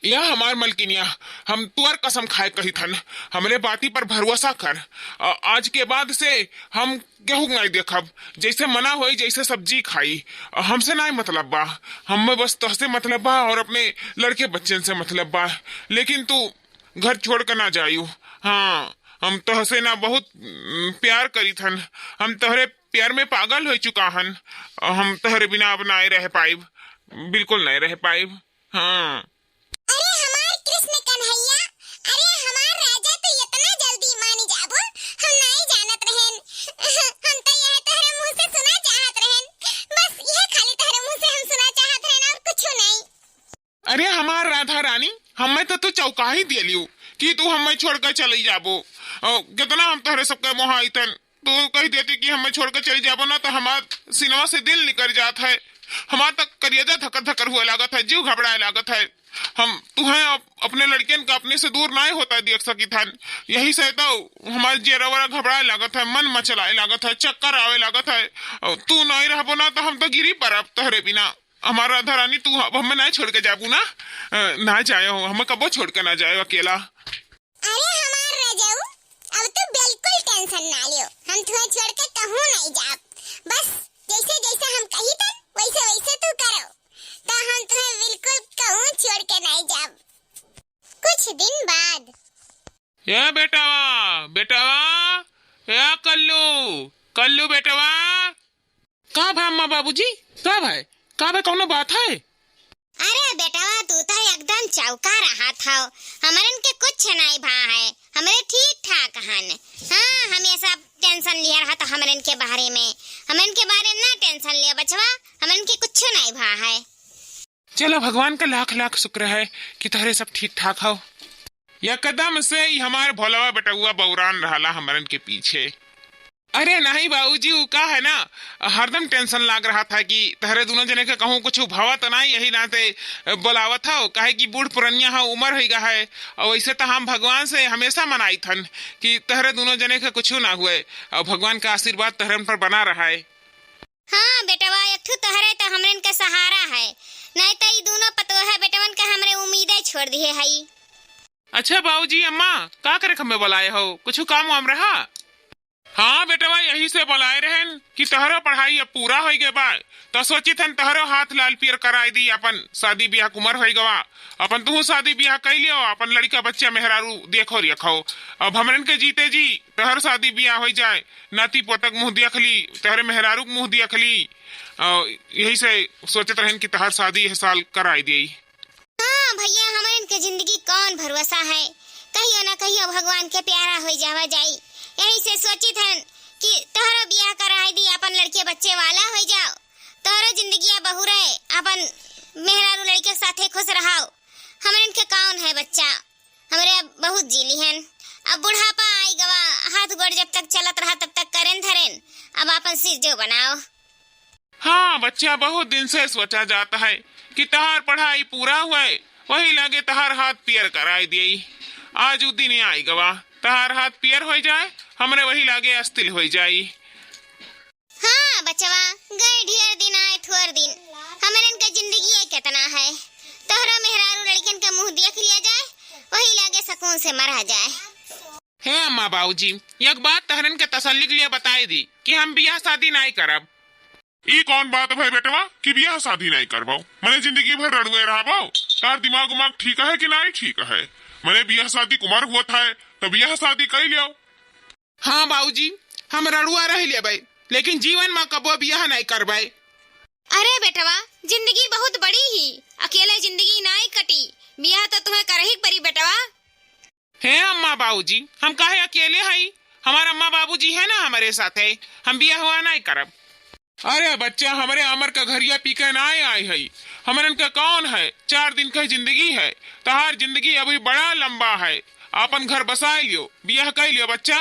या हमार मलकिनिया, हम तुअर कसम खाए कहित हन, हमरे बाती पर भरोसा कर। आ, आज के बाद से हम केहू के नाई देखब, जैसे मना होई, जैसे सब्जी खाई, आ, हमसे नाई मतलब बा। हमें बस तोहसे मतलब बा और अपने लड़के बच्चन से मतलब बा। लेकिन तू घर छोड़ के ना जायू। हाँ, हम तोहसे ना बहुत, उम, प्यार करीत हन। हम तोहरे प्यार में पागल हो चुका हन। हम तोहरे बिना अब नाय रह पाइब, बिल्कुल नाय रह पाइब। हाँ। अरे हमार कृष्ण कन्हैया, अरे हमार राजा, तू इतना जल्दी मानी जाबो, हम नाय जानत रहेन। हम तो यह तोहरे मुंह से सुना चाहत रहेन, बस यह खाली तोहरे मुंह से हम सुना चाहत रहेन और कुछ नहीं। अरे हमार राधा रानी, हमें तो तू चौंका ही दियलियो कि तू हमें छोड़ के चली जाबो। अ, कितना हम तोहरे सबके मोहाइतन, तू कह देती कि हमें छोड़ के चली जाबो ना, तो हमार सिनवा से दिल निकल जात है, हमार तक करियजा धकर धकर हुए लागत है, जीव घबराए लागत है। हम तुहें अप-, अपने लड़कियन का अपने से दूर नाय होता देख सकित हन, यही से तो हमार जियरा वरा घबराए लागत है, मन मचलाए लागत है, चक्कर आवे लागत है। अ, तू नाय रहबो ना, तो हम तो गिरी परब तोहरे बिना। हमार राधा रानी, तू अब हमें ना छोड़ के जाबू ना? अ, ना जायो, हमें कबो छोड़ के ना जायो अकेला। अरे हमार रजऊ, अब तू बिल्कुल tension ना लियो, हम तुम्हें छोड़ के कहूँ नहीं जाब। बस जैसे जैसे हम कही तन, वैसे वैसे तू करो, तो हम तुम्हें बिल्कुल कहूँ छोड़ के नहीं जाब। कुछ दिन बाद। ए बेटवा, बेटवा, ए कल्लू, कल्लू बेटवा। का भा अम्मा बाबूजी? का भाई? का भाई, कौनो बात है? अरे बेटवा, तू तो एकदम चौंका रहत हौ। हमरन के कुछ नाई भा है, हमरे ठीक ठाक हन। हाँ, हमेशा tension लिया रहत हमरन के बारे में। हमरन के बारे में ना tension लिया बचवा, हमरन के कुछ नाई भा है। चलो, भगवान का लाख लाख शुक्र है कि तोहरे सब ठीक ठाक हौ। एकदम से ही हमार भोलवा बेटउआ बौरान रहला हमरन के पीछे। अरे नहीं बाबूजी, उ का है ना, हरदम tension लाग रहत है कि तहरे दोनों जने के कहूँ कुछ भवा तो नहीं, यही नाते बोलावत हौ, काहे कि बूढ़ पुरनिया हौ, उम्र होई गा है। और वैसे तो हम भगवान से हमेशा मनाइत हन कि तहरे दोनों जने के कुछ ना हुए और भगवान का आशीर्वाद तहरन पर बना रहा है। हाँ बेटवा, एक ठो तहरे तो हमरन का सहारा है, नहीं तो ई दोनों पतोह बेटवन का हमरे उम्मीदे छोड़ दिए हई। अच्छा बाबूजी, अम्मा, का करे हमें बुलाए हो? कुछ काम वाम रहा? हाँ बेटवा, यही से बुलाए रहन कि तहरा पढ़ाई अब पूरा होई गए बा, तो सोचित हन तहरो हाथ लाल पियर कराए दी, अपन शादी ब्याह के उम्र होई गवा, अपन तुहू शादी ब्याह कर लियो, अपन लड़का बच्चा मेहरारू देखो रखो। अब हमरन के जीते जी तहर शादी ब्याह होई जाए, नाती पोतक मुँह देख ली, तहरे मेहरारू के मुँह देख ली। अ, यही से सोचत रहन कि तहर शादी यह साल कराए दी। हाँ भैया, हमरन के जिंदगी कौन भरोसा है, कहियो ना कहियो भगवान के प्यारा होई जावा जाई। यही से सोचित हन कि तोहरो बियाह कराई दी, अपन लड़के बच्चे वाला होई जाओ, तोहरो जिंदगिया बहु रहे, अपन मेहरारू लड़के के साथे खुश रहो। हमरन के कौन है बच्चा, हमरे अब बहुत जी लिहन, अब बुढ़ापा आई गवा, हाथ गोड़ जब तक चलत रहा तब तक करेन धरेन, अब अपन सिर जो बनाओ। हाँ बच्चा, बहुत दिन से सोचा जाता है कि तहार पढ़ाई पूरा हुए, वही लागे तहार हाथ पियर कराई दिए। आज उ दिन आई गवा, तहार हाथ पियर होई जाए, हमरे वही लागे अस्तिल होई जाई। हाँ बचवा, गए ढेर दिन आए थोर दिन, हमरन के जिंदगी ये कितना है, तोहरो मेहरारू लड़कन के मुंह देख लिया जाए, वही लागे सुकून से मरा जाए। हे अम्मा बाबूजी, एक बात तहरन के तसल्ली के लिए बताई दी कि हम बियाह शादी नाई करब। ई कौन बात भई बेटवा कि बियाह शादी नाई करबो? मने जिंदगी भर रड़ुए रहबो? तार दिमाग उमाग ठीक है कि नाई ठीक है? मने बियाह शादी क उमर होत है तो बियाह शादी कई लियो। हाँ बाबूजी, हम रड़ुआ रह लेबै, लेकिन जीवन मा कबो बियाह नाई करबै। अरे बेटवा, जिंदगी बहुत बड़ी ही, अकेले जिंदगी नाई कटी, बियाह तो तुहे करही परी बेटवा। हे अम्मा बाबूजी, हम काहे अकेले हई? हमार अम्मा बाबूजी है ना हमरे साथे, हम बियाह हुआ नाई करब। अरे बच्चा, हमरे अमर का घरिया पी के नाई आई हई, हमरन का कौन है? चार दिन का जिंदगी है, तहार जिंदगी अभी बड़ा लंबा है, आपन घर बसाए लियो, बियाह कई लियो बच्चा।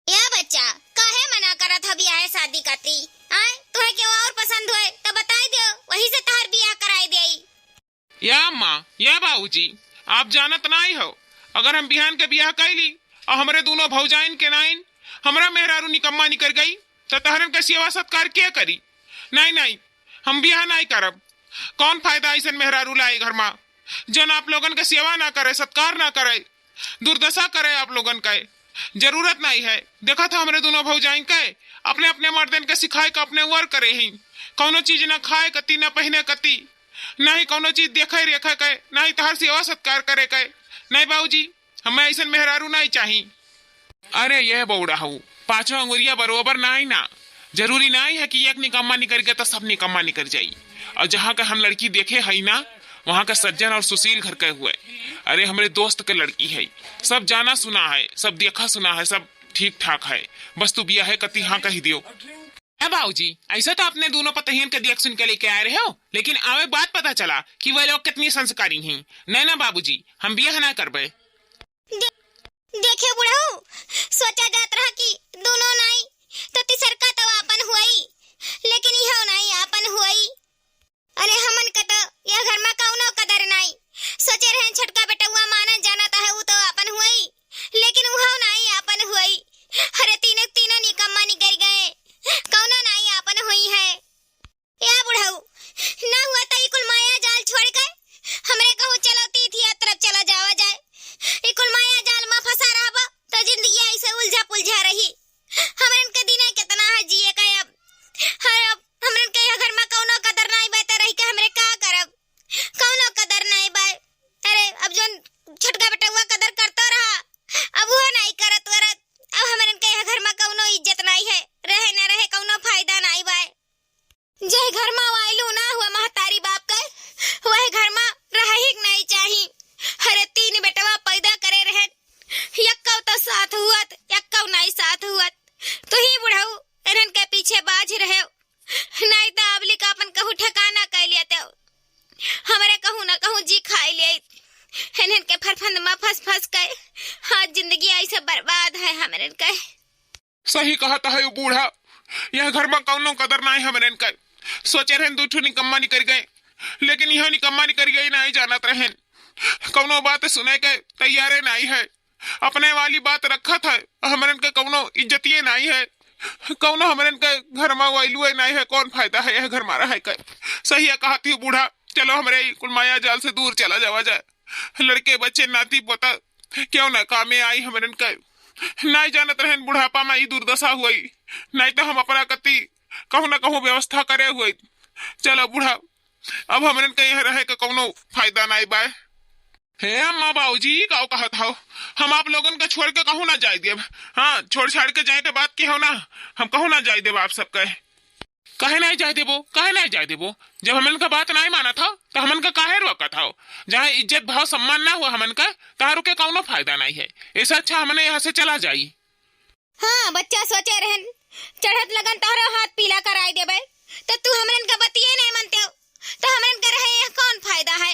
या बच्चा, काहे मना करत ह बियाहे शादी कती? आय, तुहे केहू और पसंद होए त बताई दियो, वही से तहार बियाह कराई देई। या अम्मा, या बाबूजी, आप जानत नाई हो, अगर हम बिहान के बियाह कइली और हमरे दोनों भौजाइन के नाइन हमरा मेहरारू निकम्मा निकर गई, त तहरन के सेवा सत्कार के करी? नाई, नाई, हम बियाह नाई करब। कौन फायदा ऐसन मेहरारू लाए घर मा, जौन आप लोगन के सेवा ना करे, सत्कार ना करे? दुर्दशा करे आप लोगन के। जरूरत नाई है। देखत हो हमरे दोनों भौजाइन के, अपने अपने मर्दन के सिखाए के अपने वर करे ही। कौनो चीज ना खाए कती, ना पहिने कती, ना ही कौनो चीज देखे रेखे के, ना ही तहार सेवा सत्कार करे के। नहीं बाबूजी, हमें ऐसन मेहरारू नाई चाही। अरे ये बौड़ा हऊ, पाँचों अंगुरिया बरोबर नाई ना। जरूरी नाई है कि एक निकम्मा निकर गया तो सब निकम्मा निकर जाई। और जहाँ का हम लड़की देखे हई ना, वहाँ का सज्जन और सुशील घर के हुए। अरे हमरे दोस्त के लड़की है, सब जाना सुना है, सब देखा सुना है, सब ठीक ठाक है। बस तू बियाहे कती हाँ कही दियो। ए बाबूजी, ऐसा तो अपने दोनों पतहियन के देख सुन के लेके आए रहे हो, लेकिन आवे बाद पता चला कि वह लोग कितनी संस्कारी हैं। नहीं ना बाबूजी, हम बियाह ना करबे। दे-, देखे बुढ़ऊ, सोचा जात रहा कि दोनों नाई, तो तिसरका तो आपन हुई, लेकिन इहो नाई आपन हुई। अरे हमन के तो यह घर मा कौनो कदर नाई। सोचे रहन छोटका बेटउआ मानत जानत है, ऊ तो आपन हुई, लेकिन उहो नाई आपन हुई। अरे तीनों, तीनों निकम्मा निकल गए, कौनो नाई आपन हुई है। या बुढ़ऊ, ना हुआ त ई कुल माया जाल छोड़ के हमरे कहूँ चलो तीर्थ यात्रा चला जावा जाए। ई कुल माया जाल मा फंसा रहबा त जिंदगी ऐसे उलझा पुलझा रही। हमरन के दिने कितना है जिए के अब। हर अब हमरन के यह घर मा कौनो कदर नाई बा त रह के हमरे का करब? कौनो कदर नाई बा। अरे अब जोन छोटका बेटउआ कदर करतो रहा, अब वो नाई करत वरत, अब हमरन के यह घर मा कौनो इज्जत नाई है, रहे ना रहे कौनो फायदा नाई बा। जे घर मा वायलू ना हुआ महतारी बाप के, वह घर मा रहे ही नाई चाही। अरे तीन बेटवा पैदा करे रहे, यक्कौ तो साथ हुअत, यक्कौ नाई साथ हुअत। तू ही बुढ़ऊ इन्हन के पीछे बाझ रहे, नाई तो अबली का अपन कहूँ ठिकाना कर लेते हो। हमरे कहूँ ना कहूँ जी खाई ले, इन्हन के फरफंद मा फंस फंस के आज जिंदगी ऐसे बर्बाद है हमरन के। सही कहत है उ बूढ़ा, यह घर मा कौनो कदर नाई हमरन के। सोचे रहन दू ठो निकम्मा निकर गए, लेकिन यह निकम्मा निकर गए नाई जानत रहन, कौनो बात सुने के तैयारे नाई है। अपने वाली बात रखत है, हमरन के कौनो इज्जतिये नाई है, कौनो हमरन के घर मा वैल्यूए नाई है। कौन फायदा है यह घर मा रहे के? सही है कहत ही बूढ़ा, चलो हमरे ई कुल माया जाल से दूर चला जावा जाए। लड़के बच्चे नाती पोता क्यों ना कामे आई हमरन के। नाई जानत रहन बुढ़ापा मा ई दुर्दशा हुई, नाई तो हम अपना कती कहूँ ना कहूँ व्यवस्था करे हुई। चलो बूढ़ा, अब हमरन के यहाँ रहे के कौनो फायदा नाई बाय। हे अम्मा बाबूजी, ई काऊ कहत हव? हम आप लोगन के छोड़ के कहूँ ना जाए देब। हाँ, छोड़ छाड़ के जाए के बात की हो ना, हम कहूँ ना जाए देब आप सबके। काहे नाई जाए देबो, काहे नाई जाए देबो? जब हमन का बात नाई मानत हव, तो हमन का काहे रोकत हव? जहाँ इज्जत भाव सम्मान ना हुआ हमन का, तहाँ रुके कौनो फायदा नाई है। ऐसे अच्छा हमने यहाँ से चला जाई। हाँ, बच्चा सोचे रहन, चढ़त लगन तोहरो हाथ पीला कराई देबे, तो तू हमरन का बतिये नहीं मानते हो, तो हमरन का रहे यहाँ कौन फायदा है?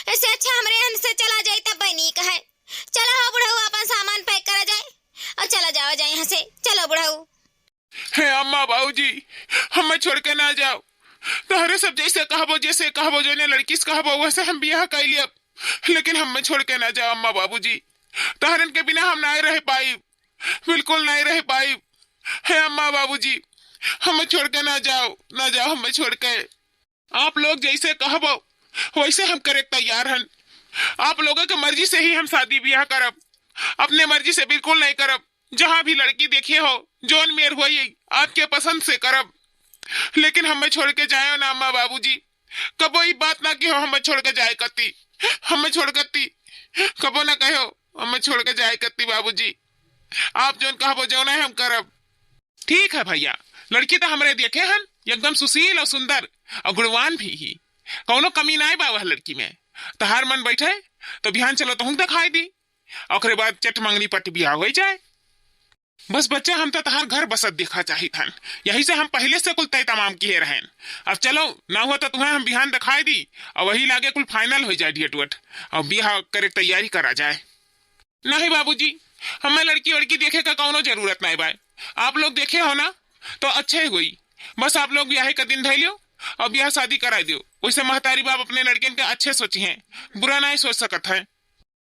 ऐसे अच्छा हमरे हमसे चला जाई तब नीक है। चला हो बुढ़ऊ, अपन सामान पैक करा जाए और चला जावा जाए यहाँ से। चलो बुढ़ऊ। हे अम्मा बाबूजी, हमें छोड़ के ना जाओ। तोहरे सब जैसे कहबो, जैसे कहबो, जौने लड़की से कहबो, वैसे हम बियाह कर लियब, लेकिन हमें छोड़ के ना जाओ अम्मा बाबूजी। तोहरन के बिना हम नाय रह पाई, बिल्कुल नाय रह पाई। हे अम्मा बाबूजी, हमें छोड़ के ना जाओ, ना जाओ हमें छोड़ के। आप लोग जैसे कहबो, वैसे हम करे के तैयार हन। आप लोगों के मर्जी से ही हम शादी बियाह करब। अपने मर्जी से बिल्कुल नहीं करब। जहाँ भी लड़की देखे हो, जौन मेर होई, आपके पसंद से करब, लेकिन हमें छोड़ के जायो ना अम्मा बाबूजी। कबो ई बात ना कहो हमें छोड़ के जाए कती, हमें छोड़ कती कबो ना कहो हमें छोड़ के जाए कती बाबूजी। आप जौन कहबो जौन है हम करब। ठीक है भैया, लड़की तो हमरे देखे हन, एकदम सुशील और सुंदर और गुणवान भी ही, कौनो कमी नाय बा वह लड़की में। तहार मन बैठे तो बिहान चलो तहूँ देखाई दी, ओकरे बाद चट मंगनी पट बियाह हो जाए। बस बच्चा, हम तो तहार घर बसत देखा चाहित हन, यही से हम पहले से कुल तय तमाम किए रहेन। अब चलो, ना हुआ तो तुम्हें हम बिहान दिखाई दी और वही लागे कुल final हो जाए डेट वेट और बियाह करे के तैयारी करा जाए। नहीं बाबूजी, हमें लड़की वड़की देखे का कौनो जरूरत नहीं बाय। आप लोग देखे हो ना, तो अच्छे ही हुई। बस आप लोग ब्याहे का दिन धै लियो और ब्याह शादी करा दियो। वैसे महतारी बाप अपने लड़कियन के अच्छे सोची हैं, बुरा नहीं सोच सकत है।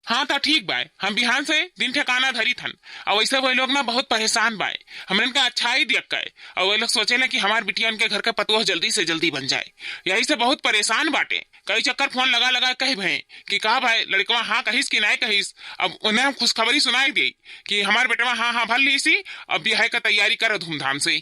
हाँ, तो ठीक बाय, हम बिहान से दिन ठिकाना धरी थन। और वैसे वही लोग ना बहुत परेशान बाय, हमरन का अच्छाई देख के। और वही लोग सोचे ना कि हमार बिटिया उनके घर का पतोह जल्दी से जल्दी बन जाए, यही से बहुत परेशान बाटे। कई चक्कर फोन लगा लगा कह भए कि का भाई, लड़कवा हाँ कहिस कि नहीं कहिस। अब उन्हें हम खुशखबरी सुनाई दी कि हमार बेटवा हाँ हाँ भर ली सी, अब बियाह का तैयारी करो धूमधाम से।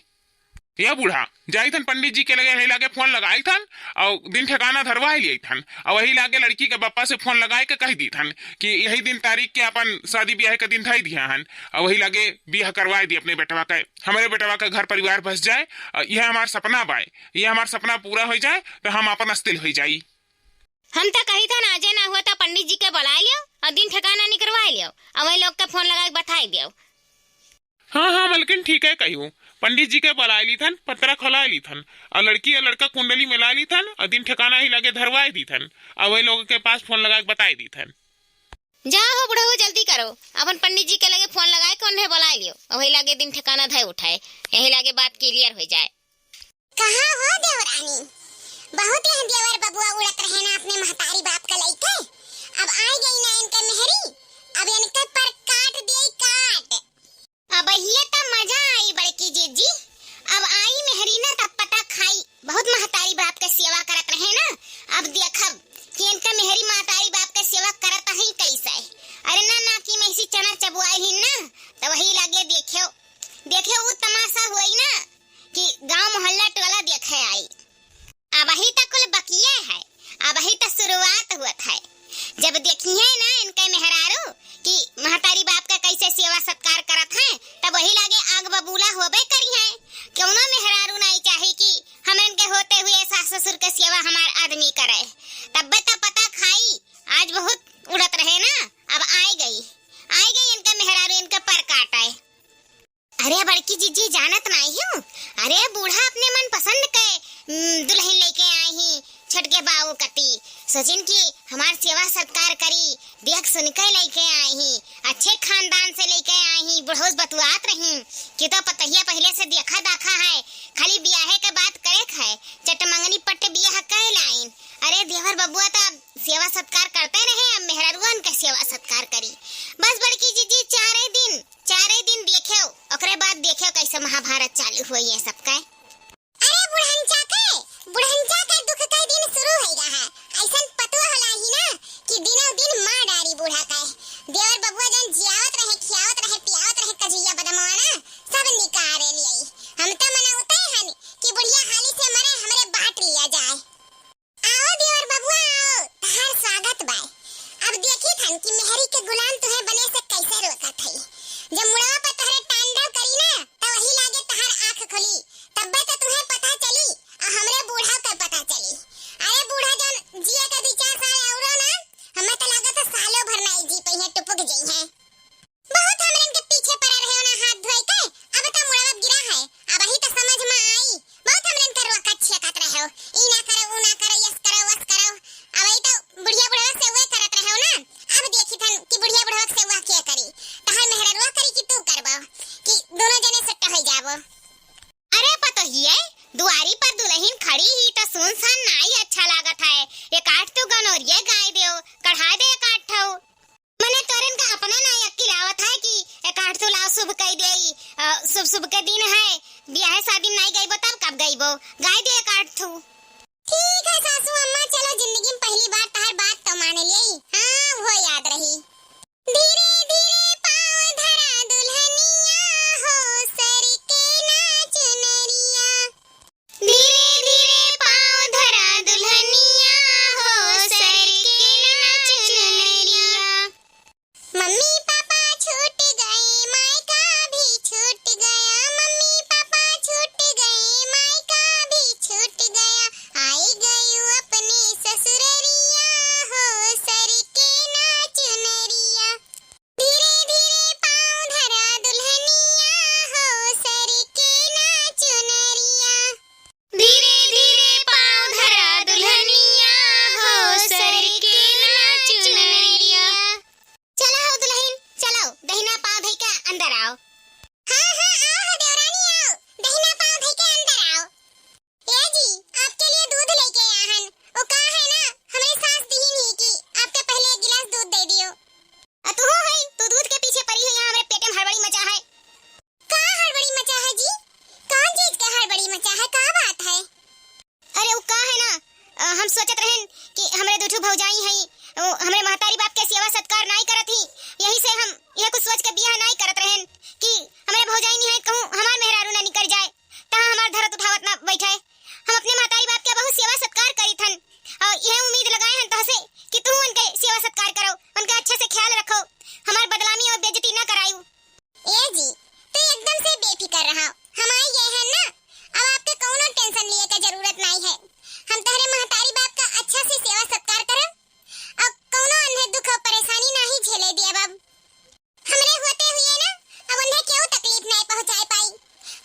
या बूढ़ा, जाई थन पंडित जी के लगे, यही लागे फोन लगाई थन और दिन ठिकाना धरवा ही लिया थन। और वही लागे लड़की के पापा से फोन लगाए के कह दी थन कि यही दिन तारीख के अपन शादी बियाह के दिन धई दिया हन। और वही लागे बियाह करवाए दी अपने बेटवा के, हमारे बेटवा का घर परिवार बस जाए। और यह हमार सपना बाय, यह हमार सपना पूरा हो जाए तो हम अपन अस्तिल हो जाई। हम तो कही थन आजे ना हुआ तो पंडित जी के बुलाए लियो और दिन ठिकाना निकरवाए लियो और वही लोग के फोन लगा के बताई दियो। हाँ हाँ मलकिन, ठीक है कहियो, पंडित जी के बुलाए ली थन, पतरा खोलाए ली थन और लड़की और लड़का कुंडली मिला ली थन और दिन ठिकाना ही लगे धरवाए दी थन और वही लोग के पास फोन लगा के बताई दी थन। जाओ हो बुढ़ऊ, जल्दी करो, अपन पंडित जी के लगे फोन लगाए के उन्हें बुलाए लियो और वही लगे दिन ठिकाना धय उठाए, यही लगे बात clear हो जाए। कहाँ हो देवरानी? बहुत यहाँ देवर बबुआ उड़त रहे ना अपने महतारी बाप का लइके। अब आइ गई ना इनके मेहरी, अब इनके पर काट दिए काट। अब ये तो मजा आई बड़की जीजी, अब आई मेहरी ना तब पता खाई। बहुत महतारी बाप के सेवा करत रहे ना, अब देखब कि इनके मेहरी महतारी बाप के सेवा करत है कैसे। अरे ना ना कि मैं इसी चना चबुआई ही ना, तो वही लगे देखियो, देखियो वो तमाशा हुई ना कि गांव मोहल्ला टोला देखे आई। अबही तक कुल बकिए है, अबही तक शुरुआत हुआ है। जब देखिए ना इनके मेहरारू कि महतारी बाप का कैसे सेवा सत्कार करत हैं, तब वही लागे आग बबूला होबे करी हैं। कौनो मेहरारू नहीं चाहे कि हम इनके होते हुए सास ससुर के सेवा हमार आदमी करे। तब्बे तो पता खाई, आज बहुत उड़त रहे ना, अब आई गई, आई गई इनके मेहरारू, इनके पर काटे। अरे बड़की जीजी, जानत नाई हो, अरे बूढ़ा अपने मन पसंद के, उम, दुल्हन लेके आई ही छोटके बाऊ कती। सोचिन कि हमार सेवा सत्कार करी, देख सुन के लेके आई ही, अच्छे खानदान से लेके आई ही। बुढ़ऊ बतुआत रही कि तो पतहिया पहले से देखा दाखा है, खाली बियाहे के बात करे के है, चटमंगनी पट्ट बियाह कह लाइन। अरे देवर बबुआ तो अब सेवा सत्कार करते रहे, अब मेहररुअन के सेवा सत्कार करी। बस बड़की जीजी, चारे दिन चारे दिन देखेव, ओकरे बाद देखेव कैसे महाभारत चालू होई ये सबके। अरे बुढ़नचा के, बुढ़नचा के दुख के दिन शुरू होइगा है। ऐसन पतुआ होला ही ना कि दिनों दिन मार डारी बूढ़ा के। देवर बबुआ जौन जियावत रहे, खियावत रहे, पियावत रहे, कजरिया बदमवा ना, सब निकारे लियाई। हम तो मनौते हन कि बुढ़िया हाली से मरे, हमरे बाट लिया जाए। आओ देवर बबुआ, आओ, तहार स्वागत बाय। अब देखी थन कि मेहरी के गुलाम तुहे बने से कैसे रोकत हई। जब मुड़वा पर तहरे तांडव करी ना, त वही लागे तहार आँख खुली, तब्बे तो तुहे पता चली, आ हमरे बूढ़ा के पता चली। अरे बूढ़ा जौन जिए के दू चार साल औरो ना, हमें तो लागत है सालों भर नहीं जी पइहे, टुपुक जइहे। बहुत हमरन के पीछे पड़ा रहे ओना हाथ धोए के, अब त मुड़वा गिरा है, अब ही त समझ में आई। बहुत हमरन के रोकत छेकत रहे, ई ना करो, ऊ ना करो, यस करो, वस करो। अब ही त बुढ़िया बुढ़वा से उहे करत रहे ना, अब देखी थन कि बुढ़िया बुढ़वा से उहे के करी, तहार मेहररुआ करी कि तू करबो, कि दोनों जने सुट्टा हो जाबो। अरे पतोहिए, दुआरी पर दुलहिन खड़ी ही त सुनसान नाई अच्छा लागत है, एक आठ तू गनोरिये गाय देव, कढ़ा दे एक आठ ठो। मने तोरन का अपना ना अक्किल आवत है कि एक आठ ठो लाओ शुभ कई देई, अ, शुभ शुभ के दिन है, बियाहे शादी में नाई गईबो तब कब गईबो, गाय दे एक आठ ठो। ठीक है सासू अम्मा, चलो जिंदगी में पहली बार तहार बात तो मान लेई। हाँ, वो याद रही। धीरे धीरे हमरे महतारी बाप के सेवा सत्कार नाई करत ही, यही से हम यह कुछ सोच के बियाह नाई करत रहेन कि हमरे भौजाई निहायत कहूँ हमार मेहरारू ना निकल जाए, तहाँ हमार धरत उठावत ना बैठे। हम अपने महतारी बाप के बहुत सेवा सत्कार करी थन और यह उम्मीद लगाए हन तोहसे कि तू उनके सेवा सत्कार करो, उनका अच्छा से ख्याल रखो, हमार बदनामी और बेइज्जती ना करायू। ए जी, तू एकदम से बेफिकर रहा, हम आई गए हैं ना, अब आपके कौनो tension लिए के जरूरत नाई है। हम तहरे महतारी बाप का अच्छा से सेवा सत्कार करब, अब कौनो अन्हे दुख और परेशानी नाई झेले दियब। अब हमरे होते हुए ना अब उन्हें केहू तकलीफ नाई पहुँचाए पाई।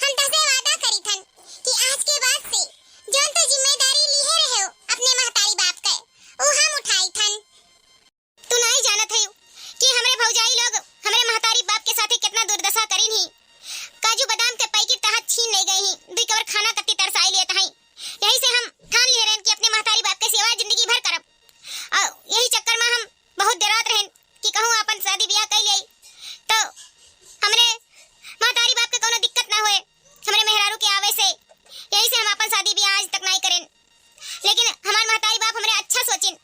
हम तहसे वादा करी थन कि आज के बाद से जौन तू जिम्मेदारी लिए रहे हो अपने महतारी बाप के, वो हम उठाई थन। तू नाई जानत है कि हमरे भौजाई लोग हमरे महतारी बाप के साथे कितना दुर्दशा करीन ही। काजू बादाम के पैकेट तहाँ छीन ले गए ही, दुई कवर खाना कत्ती तरसाई लेत हई। यही से हम ठान लिए रहन कि अपने महतारी बाप के सेवा जिंदगी भर करब। और यही चक्कर में हम बहुत डरात रहन कि कहूँ अपन शादी ब्याह कर ले तो हमरे महतारी बाप के कोनो दिक्कत ना होए हमरे मेहरारू के आवे से। यही से हम अपन शादी ब्याह आज तक नाई करेन। लेकिन हमार महतारी बाप हमरे अच्छा सोचिन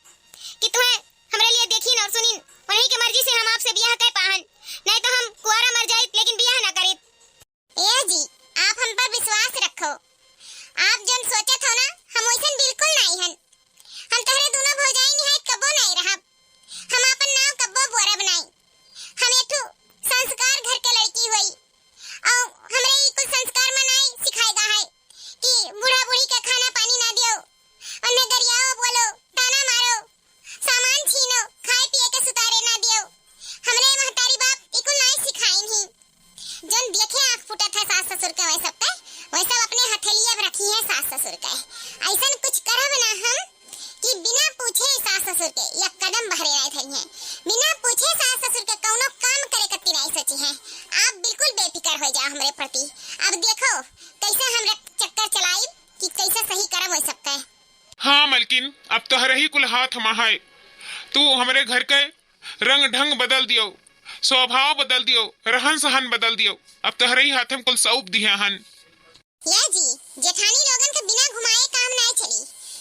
कि तुहें हमरे लिए देखिन और सुनिन, उन्हीं के मर्जी से हम आपसे बियाह कर पाहन, नहीं तो हम कुआरा मर जाइत लेकिन बियाह ना करीत। ए जी, आप हम पर विश्वास रखो, आप जौन सोचत हो ना, हम वैसन बिल्कुल नाई हन। हम तहरे दोनों भौजाई निहायत कबो नाई रहब, हम आपन नाव कबो बोरब नाई। हम एक ठो संस्कार घर के लड़की हुई और हमरे ई कुल संस्कार में नाई सिखाए गा है कि बूढ़ा बूढ़ी के खाना पानी ना दियो, उन्हें गरियाओ बोलो, ताना मारो, सामान छीनो, खाए पिए के सुतारे ना दियो। हमरे महतारी बाप ई कुल नाई सिखाइन ही। जौन देखे आँख फूटत है सास ससुर के, वही सब के, वही सब अपने हथेलिया में रखी है सास ससुर के। ऐसन कुछ करब ना हम कि बिना पूछे सास ससुर के एक कदम बहरे नाई धरी है। बिना पूछे सास ससुर के कौनो काम करे कत्ती नाई सोची है। आप बिल्कुल बेफिकर हो जाओ हमरे प्रति। अब देखो कैसे हमरे चक्कर चलाई कि कैसे सही करब वही सब के। हाँ मलकिन, अब तोहरे ही कुल हाथ मा है। तू हमरे घर के रंग ढंग बदल दियो, स्वभाव बदल दियो, रहन सहन बदल दियो। अब तोहरे ही हाथे में कुल सौंप दिहे हन। या जी, जेठानी लोगन के बिना घुमाए काम नाय चली।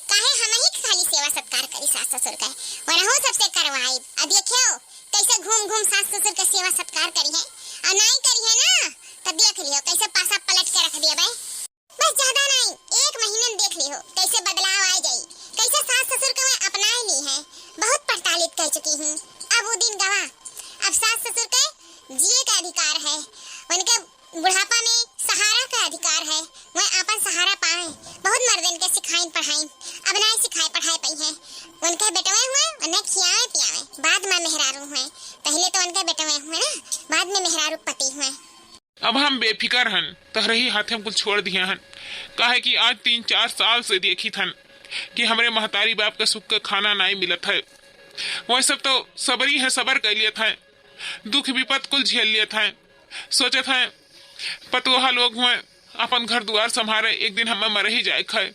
काहे हमही के खाली सेवा सत्कार करी सास ससुर के, वरहू सबसे करवाई। अब देखियो कैसे घूम घूम सास ससुर के सेवा सत्कार करी है, और नाई करी है ना, तो देख लियो कैसे पासा पलट के रख दिया बे। बस ज्यादा नहीं, एक महीना में देख लिहो कैसे बदलाव आ जाई, कैसे सास ससुर के वह अपनाए ली है। बहुत प्रताड़ित कर चुकी हूँ, अब वो दिन गवा। अब सास ससुर के जिए का अधिकार है, उनके बुढ़ापा में सहारा का अधिकार है, वह आपन सहारा पाए। बहुत मर्दन के सिखाइन पढ़ाइन, अब ना सिखाए पढ़ाए पाई है। उनके बेटवे हुए, उन्हें खियावे पियावे, बाद में मेहरारू हुए। पहले तो उनके बेटवे हुए ना, बाद में मेहरारू पति हुए। अब हम बेफिकर हन, तहरे ही हाथे हम कुल छोड़ दिहे हन, काहे कि आज तीन चार साल से देखित हन कि हमरे महतारी बाप के सुख के खाना नाई मिलत है। वह सब तो सबरी है, सबर कर लियत है, दुख विपत कुल झेल लियत है। सोचत है पतोहा लोग हुए अपन घर दुआर संभारे, एक दिन हमें मर ही जाए खाए,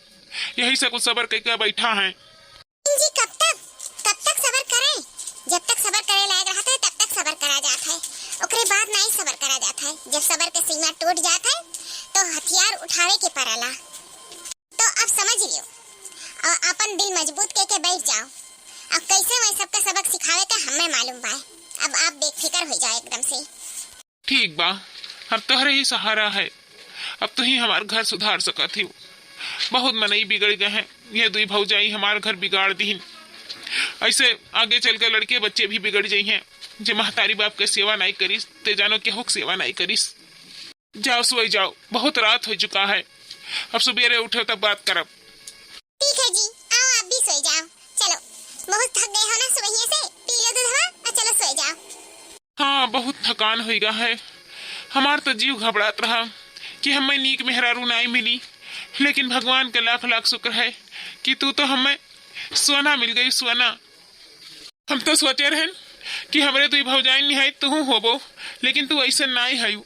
यही से कुल सबर करके बैठा है। जी, कब तक, कब तक सबर करें? जब तक सबर करे लायक रहत है, तब तक सबर करा जात है, ओकरे बाद नाई सबर करा जात है। जब सबर के सीमा टूट जात है, तो हथियार उठावे के पड़ेला। तो अब समझ लियो और अपन दिल मजबूत के के बैठ जाओ। अब कैसे वही सबका सबक सिखावे के हमें मालूम बा। अब आप बेफिकर हो जाओ एकदम से। ठीक बा, अब तोहरे ही सहारा है, अब तू ही हमार घर सुधार सकत ही। बहुत मनई बिगड़ गए हैं, ये दुई भौजाई हमार घर बिगाड़ दीहिन। ऐसे आगे चल के लड़के बच्चे भी बिगड़ जाई हैं, जे महतारी बाप के सेवा नाई करिस, ते जानो केहू के सेवा नाई करिस। जाओ सोई जाओ, बहुत रात हो चुका है, अब सुबेरे उठो तब बात करब। ठीक है जी, आओ आप भी सोई जाओ। चलो, बहुत थक गए हो ना सुबहिए से, पी लो दूधवा और चलो सोई जाओ। हाँ, बहुत थकान होइगा है। हमार तो जीव घबरात रहा कि हमें नीक मेहरारू नाई मिली, लेकिन भगवान के लाख लाख शुक्र है कि तू तो हमें सोना मिल गई, सोना। हम तो सोचे रहन कि हमरे दुई भौजाइन निहाई तू होबो, लेकिन तू ऐसे नाई हयू,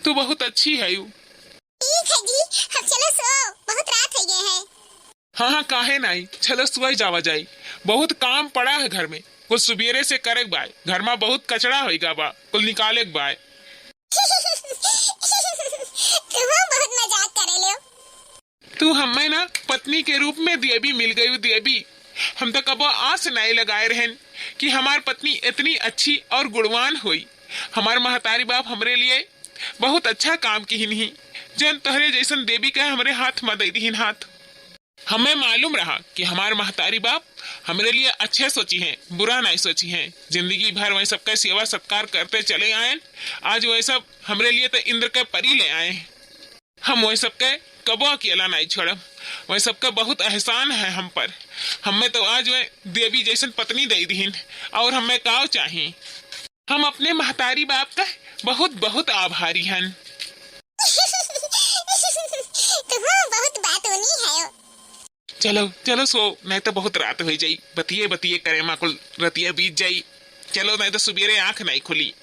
तू बहुत अच्छी हयू। ठीक है जी, अब चलो सो, बहुत रात हो गए है। हाँ, हाँ, काहे नाई? चलो, सोई जावा जाई। बहुत काम पड़ा है घर में। कुल सुबेरे से करे के बाय। घर में बहुत कचरा होइगा बा। कुल निकाले के बाय। तुम बहुत मजाक करे लो। तू हमें ना पत्नी के रूप में देवी मिल गई, देवी। हम तो कबो आस नाई लगाए रहन कि हमार पत्नी इतनी अच्छी और गुणवान होई। हमार महतारी बाप हमरे लिए बहुत अच्छा काम किहिन ही, जौन तोहरे जैसन देवी का हमरे हाथ में दे दिहिन हाथ। हमें मालूम रहा कि हमार महतारी बाप हमरे लिए अच्छे सोची हैं, बुरा नहीं सोची हैं। जिंदगी भर वही सबका सेवा सत्कार करते चले आयन, आज वह सब हमरे लिए तो इंद्र के परी ले आए। हम वह सबके कबो अकेला नहीं छोड़ब। वह सबका बहुत एहसान है हम पर। हमें तो आज वह देवी जैसन पत्नी दे दिहिन, और हमें काव चाही। हम अपने महतारी बाप का बहुत बहुत आभारी हन। तुहू बहुत बात होनी है। चलो चलो सो, नहीं तो बहुत रात हो जाई। बतिये बतिये करे मा कुल रतिया बीत जाई। चलो, नहीं तो सुबेरे आँख नहीं खुली।